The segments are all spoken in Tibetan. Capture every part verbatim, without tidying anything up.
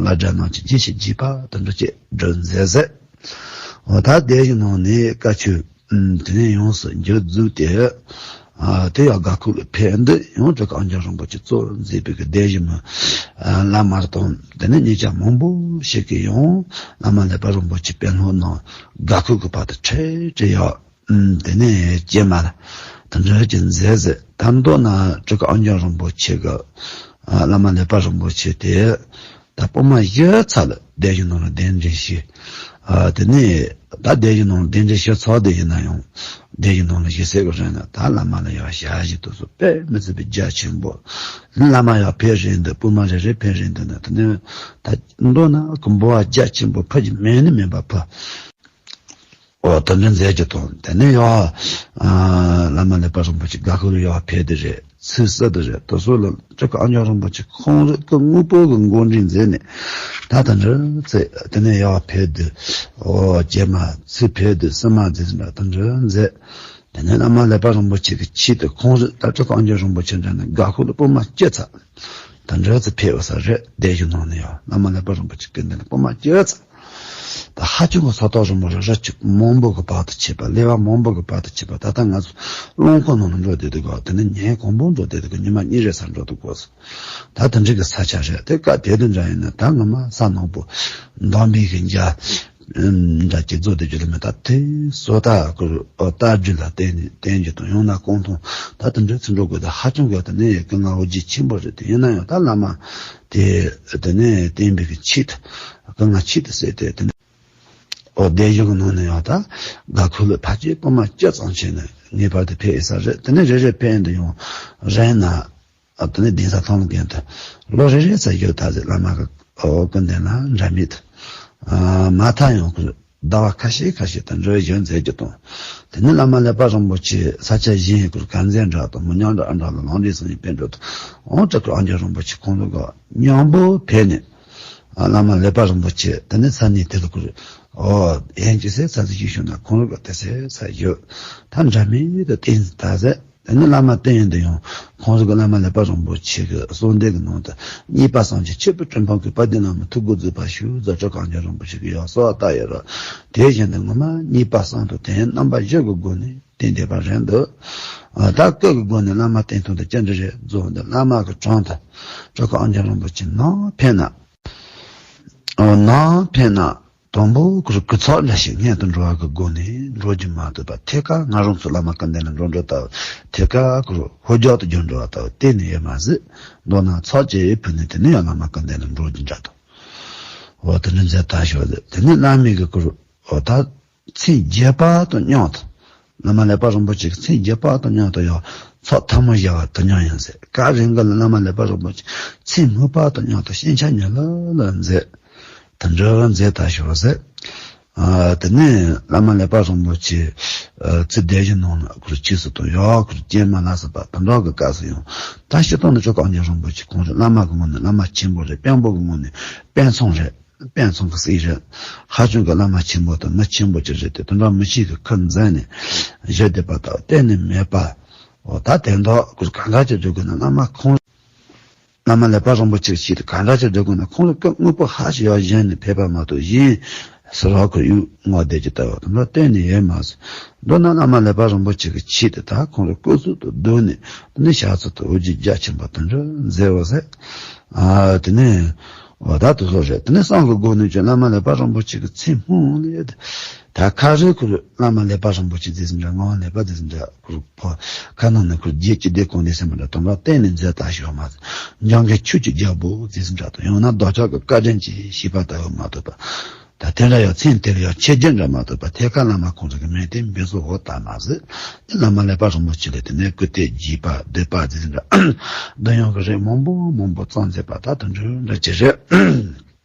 བླ་སྒྲ་རྣམས་ཀྱི་རྗེས་སུ་རྗེས་པ་དེ་འདྲ་ཅིག་སྒྲུབ་མཛད་ཟེར། འོ་ད་སྡེ་བཞི་ནང་ནས་བཀའ་ཆོས་དེ་ནས་ཡོངས་སུ་མཇུག་རྫོགས་ཏེ། དེ་ཡང་དགའ་ཁུ་ལ་ཕེབས་འདི་ཡང་སྤྲུལ་སྐུ་ཨོ་རྒྱན་རིན་པོ་ཆེ་གཙོ་མཛད་པའི་གི་སྡེ་བཞི་མི་བླ་མ་དང་དེ་ནས་གཉེར་ཆ་མང་པོ་ཞིག་གིས་ཡང་བླ་མ་ཀླད་པ་རིན་པོ་ཆེ་དཔོན་སློབ་ནང་དགའ་ཁུ་གི་བར་དུ་ཁྲིད་ཁྲིད་ཡོད། དེ་ནས་སྐྱེལ་མ་ལ་དེ་འདྲ་ཅིག་མཛད་ཟེར། ད་མདོར་ན་སྤྲུལ་སྐུ་ཨོ་རྒྱན་རིན་པོ་ཆེ་གི་བླ་མ་ཀླད་པ་རིན་པོ་ཆེ་དེ་ད་སྤོ་མ་བཞི་ཚར་ལ་སྡེ་བཞི་ནང་ལ་གདན་འདྲེན་ཞུས། དེ་ནས་ད་སྡེ་བཞི་ནང་ལ་གདན་འདྲེན་ཞུས་ཚར་དེ་ཡིན་ན་ཡང་སྡེ་བཞི་ནང་ལ་ཞུ་ས་གི་རིང་ལ་ད་བླ་མ་ལ་ཡང་ཞལ་བཞེས་དུས་སུ་དཔེ་མི་སྲིད་པའི་རྒྱ་ཆེན་པོ། བླ་མ་ཡང་ཕེབས་རན་འདུག་སྤོ་མ་རེ་རེ་ཕེབས་རན་འདུག་ན་དེ་ནས་ད་མདོར་ན་འབུལ་བ་རྒྱ་ཆེན་པོ་ཕུལ་གྱི་མེད་ནི་མེད་པ་ཕུལ། འོ་དེ་འདྲ་མཛད་ཀྱི་དང་དེ་ནས་ཡང་བླ་མ་ཀླད་པ་རིན་པོ་ཆེ་དགའ་ཁུ་ལ་ཡང་ཕེབས་དེ་རེད། ཚུར་གསོལ་དེ་རེད། དེ་ཚོ་ལ་སྤྲུལ་སྐུ་ཨོ་རྒྱན་རིན་པོ་ཆེ་ཁོང་རང་སྐུ་དངོས་པོ་གི་མགོ་འདྲེན་མཛད་ནས་ད་དེ་འདྲ་མཛད། དེ་ནས་ཡང་ཕེབས་དེ་འོ་རྗེས་མ་ཚུར་ཕེབས་དེ་སྲུང་མ་མཛད་ཟིན་པ་དེ་འདྲ་མཛད། དེ་ནས་བླ་མ་ཀླད་པ་རིན་པོ་ཆེ་གི་ཆེད་དུ་ཁོང་རང་ད་སྤྲུལ་སྐུ་ཨོ་རྒྱན་རིན་པོ་ཆེ་འདྲ་ནས་དགའ་ཁུ་ལ་སྤོ་མ་བཅུ་ཚར། དེ་འདྲ་ཚུར་ཕེབས་པ་ས་རེད། སྡེ་བཞི་ནང་ནས་ཡང་བླ་མ་ཀླད་པ་རིན་པོ་ཆེ་སྐུ་མདུན་ལ་སྤོ་མ་བཅུ་ཚར། ད་ཧ་ཅང་གི་ས་ཐོག་རིང་པོ་རེད། རི་ཆུ་མང་པོ་གི་བར་དུ་ཆད་པ། ལེ་བ་མང་པོ་གི་བར་དུ་ཆད་པ། ད་ལྟ་ང་ཚོ་རླངས་འཁོར་ནང་ལ་འགྲོ་བསྡད་འདུག་ག་དེ་ནས་ཉིན་གང་པོ་འགྲོ་བསྡད་འདུག་ག་ཉི་མ་གཉིས་རེ་ས་འགྲོ་འདུག་གོ་ད་དེ་འདྲ་གི་ས་ཆ་རེད། དེ་སྐབས་དེ་དུས་འདྲ་ཡིན་ན་ད་ངོ་མ་ས་ནག་པོ་འདམ་པའི་གི་འཇའ་འདྲ་ཅིག་རྫོགས་དེ་རྒྱུ་ལ་མེད། ད་དེ་བཟོ་ལྟ་ཀུ་རུ་ལྟ་རྒྱུ་ལ་བརྟེན་ནས་བརྟེན་རྒྱུ་དང་ཡང་ན་རྐང་ཐང་ད་དེ་འདྲ་ཚུར་འགྲོ་དགོས། ད་ཧ་ཅང་གི་དེ་ནས་ཀུན་དགའ་བོ་རྒྱ་ཆེན་པོ་རེད། དེ་ཡིན་ན་ཡང་ད་བླ་མ་དེ་དེ་ནས་བསྟན་པའི་གི་ཆེད་དུ་ཀུན་དགའ་ཆེད་དུ་ཟེར་ཏེ་དེ་ནས། ཨོ་སྡེ་བཞི་གི་ནང་ནས་ཡང་ད་དགའ་ཁུ་ལ་ཕལ་ཆེར་སྤོ་མ་བཅུ་ཙམ་ཕྱིན་ནས་ངེས་པར་དུ་ཕེབས་ཡོད་ས་རེད། དེ་ནས་རེ་རེ་ཕེབས་འདི་ཡང་རན་ན་ཨ་དེ་ནས་གདན་ས་ཐང་ལ་གན་དུ་ལོ་རེ་རེ་ཙམ་བཞུགས་ད་ཟེར། བླ་མ་གི་ཨོ་སྐུ་མདུན་ལ་འདྲ་མེད་དུ་ཨ་མ་མཐའ་ཡང་ཁུ་ཟླ་བ་ཁ་ཤས་ཁ་ཤས་དུ་འགྲོ་བཞུགས་མཛད་རྒྱུ་དང་། དེ་ནས་བླ་མ་ཀླད་པ་རིན་པོ་ཆེ་ས་ཆ་གཞན་ཁུ་གར་མཛད་འདྲ་དང་མི་ཉམས་འདྲ་འདྲ་ལ་ལམ་འབྲས་གསུམ་གྱི་དཔལ་འབྲུ་དང་ཨོ་སྤྲུལ་སྐུ་ཨོ་རྒྱན་རིན་པོ་ཆེ་ཁོང་ཚོ་གི་མཉམ་པོ་ཕེབས་ནས། ཨ་བླ་མ་ཀླད་པ་རིན་པོ་ཆེ་དེ་ནས་ས་གནས་དེ་ལ་ཁུར་ཨོ་ཡན་ཅི་སེ་ས་ཚིགས་ཤིག་བྱུང་ན་ཁོང་རང་གི་དེ་སེ་ས་ཡོད། ད་འདྲ་མེད་དུ་བསྟན་ད་ཟེར། དེ་ནས་བླ་མ་བསྟན་ཡོད་འདི་ཡང་ཁོང་ཚོ་གི་བླ་མ་ཀླད་པ་རིན་པོ་ཆེ་གི་གསུང་སྡེ་གི་ནང་དུ་གཉིས་པ་སངས་རྒྱས་ཆོས་པའི་སྤྲིན་ཕུང་གི་དཔལ་ལྡན་བླ་མའི་ཐུགས་དགོངས་རྫོགས་པར་ཞུ་ཟེར་སྤྲུལ་སྐུ་ཨོ་རྒྱན་རིན་པོ་ཆེ་གི་ཡང་གསོལ་བ་བཏབ་ཡོད་ར། དེ་བཞིན་དུ་ངོ་མ་གཉིས་པ་གསང་དུ་དེ་རྣམ་པ་བཞི་གི་སྒོ་ནས། བསྟན་བསྡད་པ་རེད་འདུག་ཨ་ད་སྐུ་གི་སྒོ་ནས་བླ་མ་བསྟན་ཐོག་ཏུ་ཅི་འདྲ་རེད་རྫོགས་འདི་བླ་མ་གི་དྲུང་དུ་སྤྲུལ་སྐུ་ཨོ་རྒྱན་རིན་པོ་ཆེ་ནང་ཕེབས་ན། ཨོ་ནང་ཕེབས་ན་དང་པོ་ཁུར་སྐུ་ཚོགས་འདྲ་ཞིག་སྔོན་དུ་འགྲོ་བ་གི་སྒོ་ནས་འགྲོ་རྒྱུ་མ་གཏོགས་པ་ཐད་ཀར་ང་རང་ཚོ་བླ་མ་སྐུ་མདུན་ལ་འགྲོ་འགྲོ་ལྟ་བུ་ཐད་ཀར་ཁུར་ཧོལ་རྒྱག་ཏུ་རྒྱུ་འགྲོ་བ་ལྟ་བུ་གཏན་ནས་ཡོད་མ་ཟད། མདོར་ན་ཚོགས་ཀྱི་ཕུལ་ནས་དེ་ནས་ཡང་བླ་མ་སྐུ་མདུན་ལ་འགྲོ་རྒྱུ་འདྲ་དང་། འོ་དེ་འདྲ་མཛད་ད་ཞོག་ཟེར། དེ་ནས་བླ་མའི་གི་ཁུར་འོ་ད། མཚན་བརྒྱད་པ་དང་མཉམ་དུ། བླ་མ་ཀླད་པ་རིན་པོ་ཆེ་གི་མཚན་བརྒྱད་པ་དང་མཉམ་དུ་ཡང་ཚོགས་ཐལ་མོ་སྦྱར་བ་དུ་མཉམ་ཡང་མཛད། སྐབས་རིང་གི་བླ་མ་ཀླད་པ་རིན་པོ་ཆེ་མཚན་སྨུག་པ་དང་མཉམ་དུ་ཞེན་ཆགས་ཉེར་ལ་ལ་མཛད། དུ་འགྲོ་མཛད་ད་ཞོག་ཟེར། ཨ་དེ་ནས་བླ་མ་ཀླད་པ་རིན་པོ་ཆེ་ཨ་ཚེ་འདས་ཀྱི་ནང་ལ་ཁུར་ཆོས་སུ་དང་ཡང་ཁུར་སྐྱེལ་མ་ལ་སོགས་པ་དུ་འགྲོ་གི་སྐབས་སུ་ཡང་ད་སྤྱིར་བཏང་ནི་ཆོས་སྐུ་ཨོ་རྒྱན་རིན་པོ་ཆེ་ཁོང་ཚོ་བླ་མ་གི་ངོས་ནས་བླ་མ་ཆེན་པོ་རེད། དཔོན་པོ་གི་ངོས་ནས་དཔོན་ཚང་རེད། དཔོན་ཚང་གི་སྲས་རེད། ཧ་ཅང་གི་བླ་མ་ཆེན་པོ་དང་མི་ཆེན་པོ་ཅིག་རེད་དེ། དེ་འདྲ་མི་ཆེན་གྱི་ཁུར་འཛིན་ནས་བཞུགས་བསྡད་པ་དང་གཏན་ནས་མེད་པ། འོ་ད་དེ་འདྲ་ཁུར་གང་འདྲ་ཅིག་སྒྲུབ་དགོས་ན་བླ་མ་ཁོང་། བླ་མ་ཀླད་པ་རིན་པོ་ཆེ་ཞིག་ཏུ་གང་འདྲ་ཅིག་སྒྲུབ་དགོས་ན་ཁོང་ལ་སྐུ་དངོས་པོ་ཧ་ཅང་ཡག་བཞེངས་ནས་ཕེབས་པ་མ་གཏོགས་གཞན་ཟུར་བ་ཁུར་གཡུག་ངོ་བསྡད་ཀྱི་ལྟ་བུ་དེ་འདྲ་གཏན་ནས་ཡོད་མ་སོང་། མདོར་ན་བླ་མ་ཀླད་པ་རིན་པོ་ཆེ་གི་ཆེད་དུ་ད་ཁོང་ལ་སྐུ་གཟུགས་དང་བསྡོས་ནས་དེ་ནས་ཞབས་སོར་དུ་འོ་བརྒྱལ་རྒྱ་ཆེན་པོ་དེ་འདྲ་མཛད་འོ་ཟེར། ཨ་དེ་ནས། འོ་ད་དེ་ཚོ་རེད། དེ་ནས་གསང་གི་སྒོ་ནས་ཀྱང་བླ་མ་ཀླད་པ་རིན་པོ་ཆེ་གི་མཚན་སྨོས་ལས། ད་ཁ་རེ་ཁུར་བླ་མ་ཀླད་པ་རིན་པོ་ཆེ་ཟེར་ཟིན་འདྲ། ངག་དབང་ཀླད་པ་ཟེར་ཟིན་འདྲ། ཁུར་ཕོ་ཁ་ནང་ནས་ཁུར་རྒྱལ་གྱི་སྡེ་གོང་ནས་ཟིན་པ་འདྲ་དང་འདྲ་གཏན་ནས་མཛད་ད་ཞོག་མ་ཟིན། འཇང་གི་ཆོས་ཀྱི་རྒྱལ་པོ་ཟེར་ཟིན་འདྲ་དང་ཡང་ན་བདག་ཅག་གི་བཀའ་དྲིན་གྱི་ཤིས་པ་ལྟ་བུ་མ་གཏོགས་པ། ད་དེ་འདྲ་ཡང་མཚན་དེ་ལ་ཡང་ཆེ་རྒྱུ་འདྲ་མ་གཏོགས་པ་ཐད་ཀར་བླ་མ་ཁོང་ཚོ་གི་མིང་དེ་འབོད་སྲོལ་འོ་ད་མ་ཟིན། དེ་བླ་མ་ཀླད་པ་རིན་པོ་ཆེ་ལས་དེ་ནས་སྐུ་སྟེ་རྒྱས་པ་བཟླས་པ་ཟེར་ཟིན་འདྲ། འདི་ཡང་གི་རེ་མང་པོ་མང་པོ་བརྩམས་མཛད་པ་ད་དེ་འདྲ་འདྲ་ཅིག་རེད།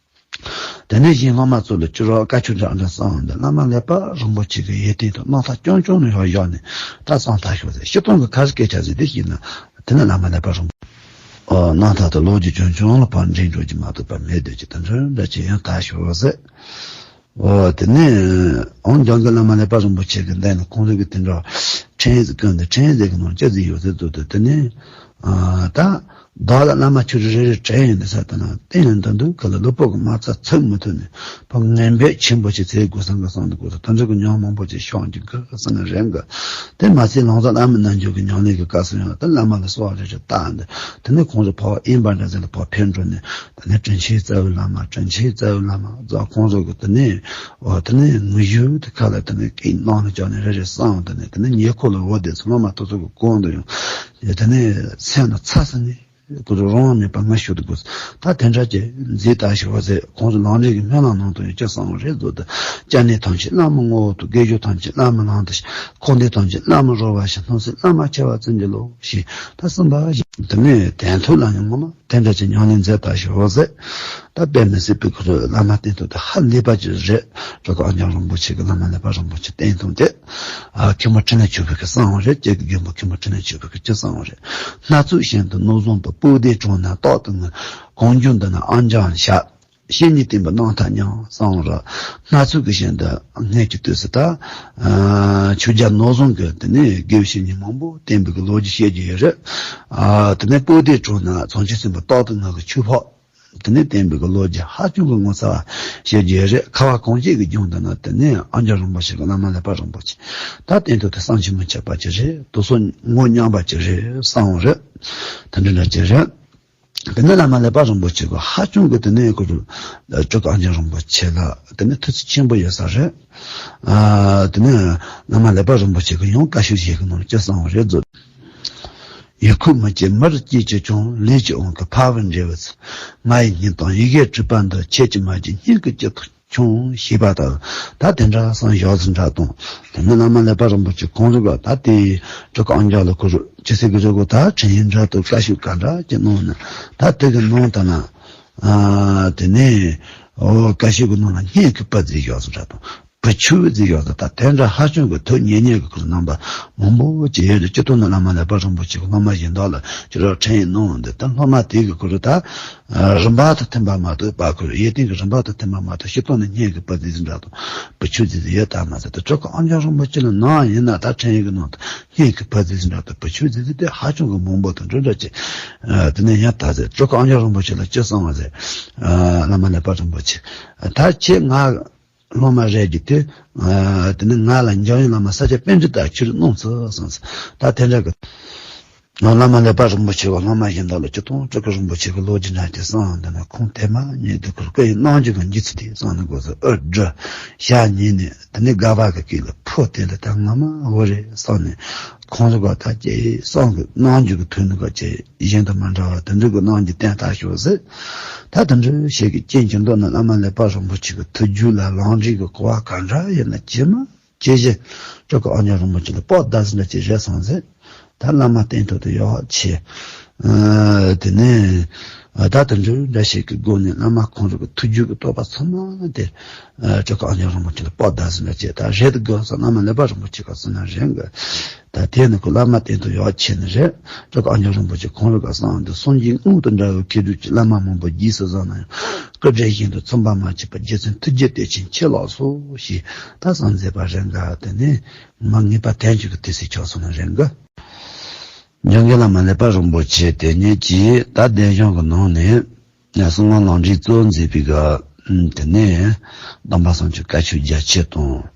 དེ་ནས་གཞན་སློབ་མ་ཚོ་ལ་སྐྱུར་བ་བཀའ་ཆོས་འདྲ་འདྲ་གསུངས་འདི་བླ་མ་ཀླད་པ་རིན་པོ་ཆེ་གི་ཡིད་བརྟན་དུ་རྣམ་ཐར་རྐྱང་རྐྱང་ནས་ཡར་བཞག་ནས་ད་གསང་ཐག་ཤོད་ཟེར། སྤྱིར་བཏང་གི་ཁ་ཟིག་སྐད་ཆ་ཟིག་འདི་ཞིག་ན་དེ་ནི་བླ་མ་ཀླད་པ་རིན་པོ་ཨོ་རྣམ་ཐར་དུ་ལོ་རྒྱུས་རྐྱང་རྐྱང་ལ་ཕར་འདྲེན་འགྲོ་རྒྱུ་མ་གཏོགས་པ་མེད་འདོད་ཀྱི་དེ་འདྲ་འདྲ་ཅིག་ཡང་ཐག་ཤོད་ཟེར། ཨོ་དེ་ནས་ཨོ་འཇང་གི་བླ་མ་ཀླད་པ་རིན་པོ་ཆེ་གི་མདུན་ལ་ཁོང་ཚོ་གི་དེ་འདྲ་ཕྲེང་ཟིག་བསྐོན་ཏེ་ཕྲེང་ཟིག་གི་ནང་ལྕགས་ཟིག་ཡོད་ཟེར་བཙུགས་ཏེ་དེ་ནས། ཨ། ད་བདག་ལ་བླ་མ་ཆོས་རེ་རེ་དྲན་ཡོང་དུས་ས། ད་ན་བསྟན་ལ་འདི་འདུག་ག་ལ་ལུས་པོ་གི་མ་རྩ་ཚིག་མི་ཐུབ་ནས་ཕ་ངན་བེད་ཆེན་པོ་ཞིག་ཚེ་དགོས་སང་གི་སང་དུ་དགོས་ས། ད་འདྲ་གི་ཉོན་མང་པོ་ཞིག་ཤོང་གི་གི་སང་གི་རེད་གི། དེ་མ་ཚད་ལོང་ཙང་བླ་མའི་རྣལ་འབྱོར་གྱི་ཉམས་ལེན་གྱི་སྐབས་སུ་ཡང་ད་བླ་མ་ལ་གསོལ་བ་རེ་རེ་བཏབ་འདི། དེ་ནས་ཁོང་ཚོ་ཕ་དབེན་པ་འདྲ་ཚོ་ལ་ཕ་ཕེབས་འགྲོ་ནས། ད་ནི་དྲིན་ཆེན་རྩ་བའི་བླ་མ། དྲིན་ཆེན་རྩ་བའི་བླ་མ་རྫོགས། ཁོང་ཚོ་གི་དེ་ནས་འོ་དེ་ནས་ངུ་ཞུ་དེ་ཁ་ལ་དེ་ནས་སྐད་ནང་ལ་བཅག་ནས་རེ་རེ་གསང་། དེ་ནས་དེ་ནས་ཉེ་འཁོར་ལ་འོ་དེ་ཚོ་བླ་མ་དེ་ཚོ་གི་གོང་དུ་ཡང་དེ་ནས་སེམས་ལ་ཚ་ས་ནས་ཁོ་ཚོ་རང་དབང་མེད་པར་ངུ་ཞུ་དུ་དགོས། ད་དེ་འདྲ་ཅིག་མཛད་ད་ཞུ་བ་ཟེར། ཁོང་ཚོ་ལམ་རིམ་གྱི་སྨོན་ལམ་ནང་དུ་ཡང་ཅི་གསང་བ་རེད་ཟེར་དུས། སྐྱབས་གནས་ཐམས་ཅད་བླ་མའི་ངོ་བོ་དང་། དགེ་སྦྱོར་ཐམས་ཅད་བླ་མའི་ལམ་དུ་ཤར། འཁོར་འདས་ཐམས་ཅད་བླ་མ་རོལ་པར་ཤར། སྣང་སྲིད་བླ་མ་ཁྱབ་པར་བརྩོན་གྱིས་བརླབ། ཞེས་ད་གསུངས་པ་བཞིན་དུ་ནི་དོན་ཐོག་ལ་ཡང་ངོ་མ་དེ་འདྲ་ཅིག་ཉམས་ལེན་མཛད་པར་ཞུ་བ་ཟེར། ད་དཔེ་མི་སྲིད་པའི་ཁོ་རང་བླ་མ་བསྟེན་ཐུབ་དེ་ཧ་ལས་པ་ཅིག་རེད། གྲུབ་དཀའ་འཇམ་རིན་པོ་ཆེ་གི་བླ་མ་ཀླད་པ་རིན་པོ་ཆེ་བསྟེན་ཐུབ་དེ། ཨ། མཁན་པོ་འཕྲིན་ལས་ཆོས་འཕེལ་གྱིས་གསུངས་པ་རེད། སྐྱེ་དགུའི་མཁན་པོ་མཁན་པོ་འཕྲིན་ལས་ཆོས་འཕེལ་གྱིས་ཅི་གསུངས་པ་རེད། སྣ་ཚོགས་ཞིང་དུ་ནོར་བཟང་པོ། དཔལ་ལྡན་གྲོང་ན་རྟག་ཏུ་ངུ། གང་བྱུང་འདི་ན་ཨ་འཇམ་ཤར། བཤེས་གཉེན་བསྟེན་པའི་རྣམ་ཐར་ཉམས། གསུངས་པ་རེད། སྣ་ཚོགས་ཀྱི་ཞིང་དུ་སྔོན་གྱི་དུས་སུ་ད། ཨ། ཆོས་རྒྱལ་ནོར་བཟང་གིས་དེ་ནས་དགེ་བའི་བཤེས་གཉེན་མང་པོ་བསྟེན་པའི་གི་ལོ་རྒྱུས་བཤད་རྒྱུ་ཡོད་རེད། ཨ། དེ་ནས་དཔལ་ལྡན་གྲོང་ན་མཚན་ཆེན་སྲིན་པོ་རྟག་ཏུ་ངུ་གི་ཆོས་འཕགས་དེ་ནས་བསྟེན་པའི་གི་ལོ་རྒྱུས་ཧ་ཅང་གི་ངོ་མཚར་བ་བཤད་རྒྱུ་ཡོད་རེད། ཁ་བ་གངས་ཅན་གྱི་ལྗོངས་འདི་ན་དེ་ནས་ཨ་འཇམ་རིན་པོ་ཆེ་གི་བླ་མ་ཀླད་པ་རིན་པོ་ཆེ་ད་བསྟེན་ཐུབ་དེ་བསམ་གྱིས་མི་ཁྱབ་པ་ཅིག་རེད། དེ་ཚོ་ངོ་མཉམ་པ་ཅིག་རེད་གསུངས་པ་རེད། དེ་འདྲ་འདྲ་ཅིག་རེད། དེ་ནས་བླ་མ་ཀླད་པ་རིན་པོ་ཆེ་གིས་ཧ་ཅང་གི་དེ་ནས་ཁོ་རང་གྲུབ་དཀའ་འཇམ་རིན་པོ་ཆེ་ལ་དེ་ནས་ཐུགས་རྗེ་ཆེན་པོ་ཡོད་ས་རེད། ཨ། དེ་ནས་བླ་མ་ཀླད་པ་རིན་པོ་ཆེ་གིས་ཡང་བཀའ་ཆོས་བཞེས་གི་ནང་ཅི་གསུངས་པ་རེད་ཟེར། ཡུལ་ཁམས་མི་སྐྱེ་མི་རུ་སྐྱེ་ཅི་བྱུང་། ལས་ཀྱི་དབང་གིས་ཕ་བུ་འབྲེལ་བའི་ཚེ། ང་ཡི་སྙིང་གཏམ་ཡི་གེར་བྲིས་པ་འདི། ཁྱེད་ཀྱིས་མ་བརྗེད་སྙིང་གི་དཀྱིལ་དུ་ཁྱོངས། ཞེས་པ་དང་ད་དེ་འདྲ་གསུངས་བཞག་ཟིན་འདྲ་དང་། དེ་ནས་བླ་མ་ཀླད་པ་རིན་པོ་ཆེ་ཁོང་རང་གིས་ད་དེ་གྲུབ་དཀའ་འཇམ་ལ་ཁོ་རང་ཅི་ཟེར་གི་རེད་གོ། ད་འཕྲིན་ཡིག་འདྲ་དང་བཀའ་ཆོས་ག་འདྲ་ཅིག་གནང་ན། ད་དེ་གི་ནང་དུ་ན། ཨ། དེ་ནས་འོ་བཀའ་ཆོས་གི་ནང་ན་སྙན་གྱི་པར་བརྩིས་བཞག་ཟིན་འདྲ་དང་། བུ་ཆོས་ཟེར་ཡོད་ད། ད་དེ་འདྲ་ཧ་ཅང་གི་ཐུགས་མཉེས་མཉེས་ཀྱི་ཁོ་རང་རྣམ་པ་མང་པོ་ཅིག་ཡོད་དེ། སྤྱིར་བཏང་ནི་བླ་མ་ཀླད་པ་རིན་པོ་ཆེ་གི་སློབ་མ་གཞན་དག་ལ་ཁྱེད་རང་འཕྲིན་ཡིག་གནང་འདི། ད་སློབ་མ་དེ་གི་ཁོ་རང་ད་རིམ་པ་དང་མཐུན་པ་མ་གཏོགས་པ། ཁོ་རང་ཡོན་ཏན་གྱི་རིམ་པ་དང་མཐུན་པ་མ་གཏོགས་སྤྱིར་བཏང་ནི་སྙན་གྱི་པར་བརྩིས་ཟིན་འདྲ་དང་། བུ་ཆོས་ཟེར་ཡོད་ད་མ་ཟད། ད་གྲུབ་དཀའ་འཇམ་རིན་པོ་ཆེ་ལ་ནང་ཡིན་ན་ད་འཕྲིན་ཡིག་གི་ནང་དུ་སྙན་གྱི་པར་བརྩིས་ཟིན་འདྲ་དང་། བུ་ཆོས་ཟེར་དེ་ཧ་ཅང་གི་མང་པོ་དང་འདྲ་འདྲ་ཅིག་དེ་ནས་ཡང་ད་ཟེར། གྲུབ་དཀའ་འཇམ་རིན་པོ་ཆེ་ལ་ཅི་གསུངས་པ་ཟེར། བླ་མ་ཀླད་པ་རིན་པོ་ཆེ། ད་ཁྱེད་ང་སློབ་མ་རེད་ཀྱི་དེ། ཨ། དེ་ནས་ང་ལ་འཇམ་དབྱངས་བླ་མ་ས་སྐྱ་པཎྜི་ཏས་ཆོས་རིག་གནང་ཚུལ་གསུངས་སོང་། ད་དེ་འདྲ་གི། ང་བླ་མ་ཀླད་པ་རིན་པོ་ཆེ་གིས་སློབ་མ་གཞན་དག་ལ་སྤྱིར་བཏང་གྲུབ་དཀའ་རིན་པོ་ཆེ་གི་ལོ་རྒྱུས་འདྲ་དེ་གསུངས་འདི་ན། ཁོང་དེ་མ་ཉིད་དུ་ཁོ་རང་སྐུ་ཡི་རྣམ་འགྱུར་གྱི་འཇུག་ཚུལ་དེ་གསུངས་ནས་དགོས་སོ། ཨུ་སྒྲ་ཞ་ཉིན་ནས་དེ་ནས་དགའ་བ་གི་སྐད་ལ་ཕོ་དེ་ལ་ད་ངོ་མ་འོ་རེད་གསུངས་ནས། ཁོང་ཚོ་ག་ད་ཅེ་གསུངས་གི་རྣམ་འགྱུར་གྱི་ཐོག་ནས་ག་ཅེ་གཞན་དང་མ་འདྲ་བ་དེ་འདྲ་གི་རྣམ་འགྱུར་བསྟན་ཐག་ཆོད་ཟེར། ད་དེ་འདྲ་ཞིག་གི་རྐྱེན་གྱིས་མདོར་ན་བླ་མ་ཀླད་པ་རིན་པོ་ཆེ་གི་ཐུགས་རྒྱུད་ལ་ལམ་རིམ་གྱི་གོ་བ་ག་འདྲ་ཡོད་ན་ཇི་མ་ཇི་བཞིན་གྲུབ་དཀའ་འཇམ་རིན་པོ་ཆེ་ལ་སྤོགས་བདག་འཛིན་འདྲ་ཅིག་རེད་སོང་ཟེར། ད་བླ་མ་བསྟེན་ཐུབ་དེ་ཡག་ཆེ། ཨ། དེ་ནས་ཨ། ད་དེ་འདྲ་འདྲ་ཞིག་གི་སྒོ་ནས་བླ་མ་ཁོང་ཚོ་གི་ཐུགས་རྒྱུད་ཀྱི་རྟོགས་པ་ཚང་མ་དེ། ཨ། གྲུབ་དཀའ་འཇམ་རིན་པོ་ཆེ་ལ་སྤོགས་བདག་འཛིན་འདྲ་ཅིག་ད་རེད་དགོས་སོང་། བླ་མ་ཀླད་པ་རིན་པོ་ཆེ་ག་ཟེར་ན་རེད་གི། ད་དེ་ནི་ཁོ་བླ་མ་བསྟེན་ཐུབ་ཡག་ཆེ་ནི་རེད། གྲུབ་དཀའ་འཇམ་རིན་པོ་ཆེ་ཁོང་རང་ག་གསུངས་འདི། སངས་རྒྱས་དངོས་དང་འདྲ་བའི་མཁས་གྲུབ་ཀྱི་བླ་མ་མང་པོ་རྗེས་སུ་བཟུང་ན་ཡང་། སྐུ་བགྲེས་ཤིང་དང་མཚུངས་པ་མ་མཆིས་པར། རྗེ་བཙུན་ཐུགས་རྗེ་གཏེར་ཆེན་ཁྱེད་ལགས་སོ། ཞེས་ད་གསུངས་མཛད་པ་རེད་ག། དེ་ནས་མ་ངེས་པ་དོན་གཅིག་གི་དུས་སུ་ཆགས་སོང་ན་རེད་ག། འཇམ་མགོན་བླ་མ་ཀླད་པ་རིན་པོ་ཆེ་དེ་ཉིད་ཀྱིས་ད་གདན་གཞུང་གི་ནང་ནས་གསང་སྔགས་ལམ་རིམ་གཙོ་བོ་མཛད་པའི་སྐབས། དེ་ནས་སྡོམ་པ་གསུམ་གྱི་བཀའ་ཆོས་རྒྱ་ཆེ་དང་།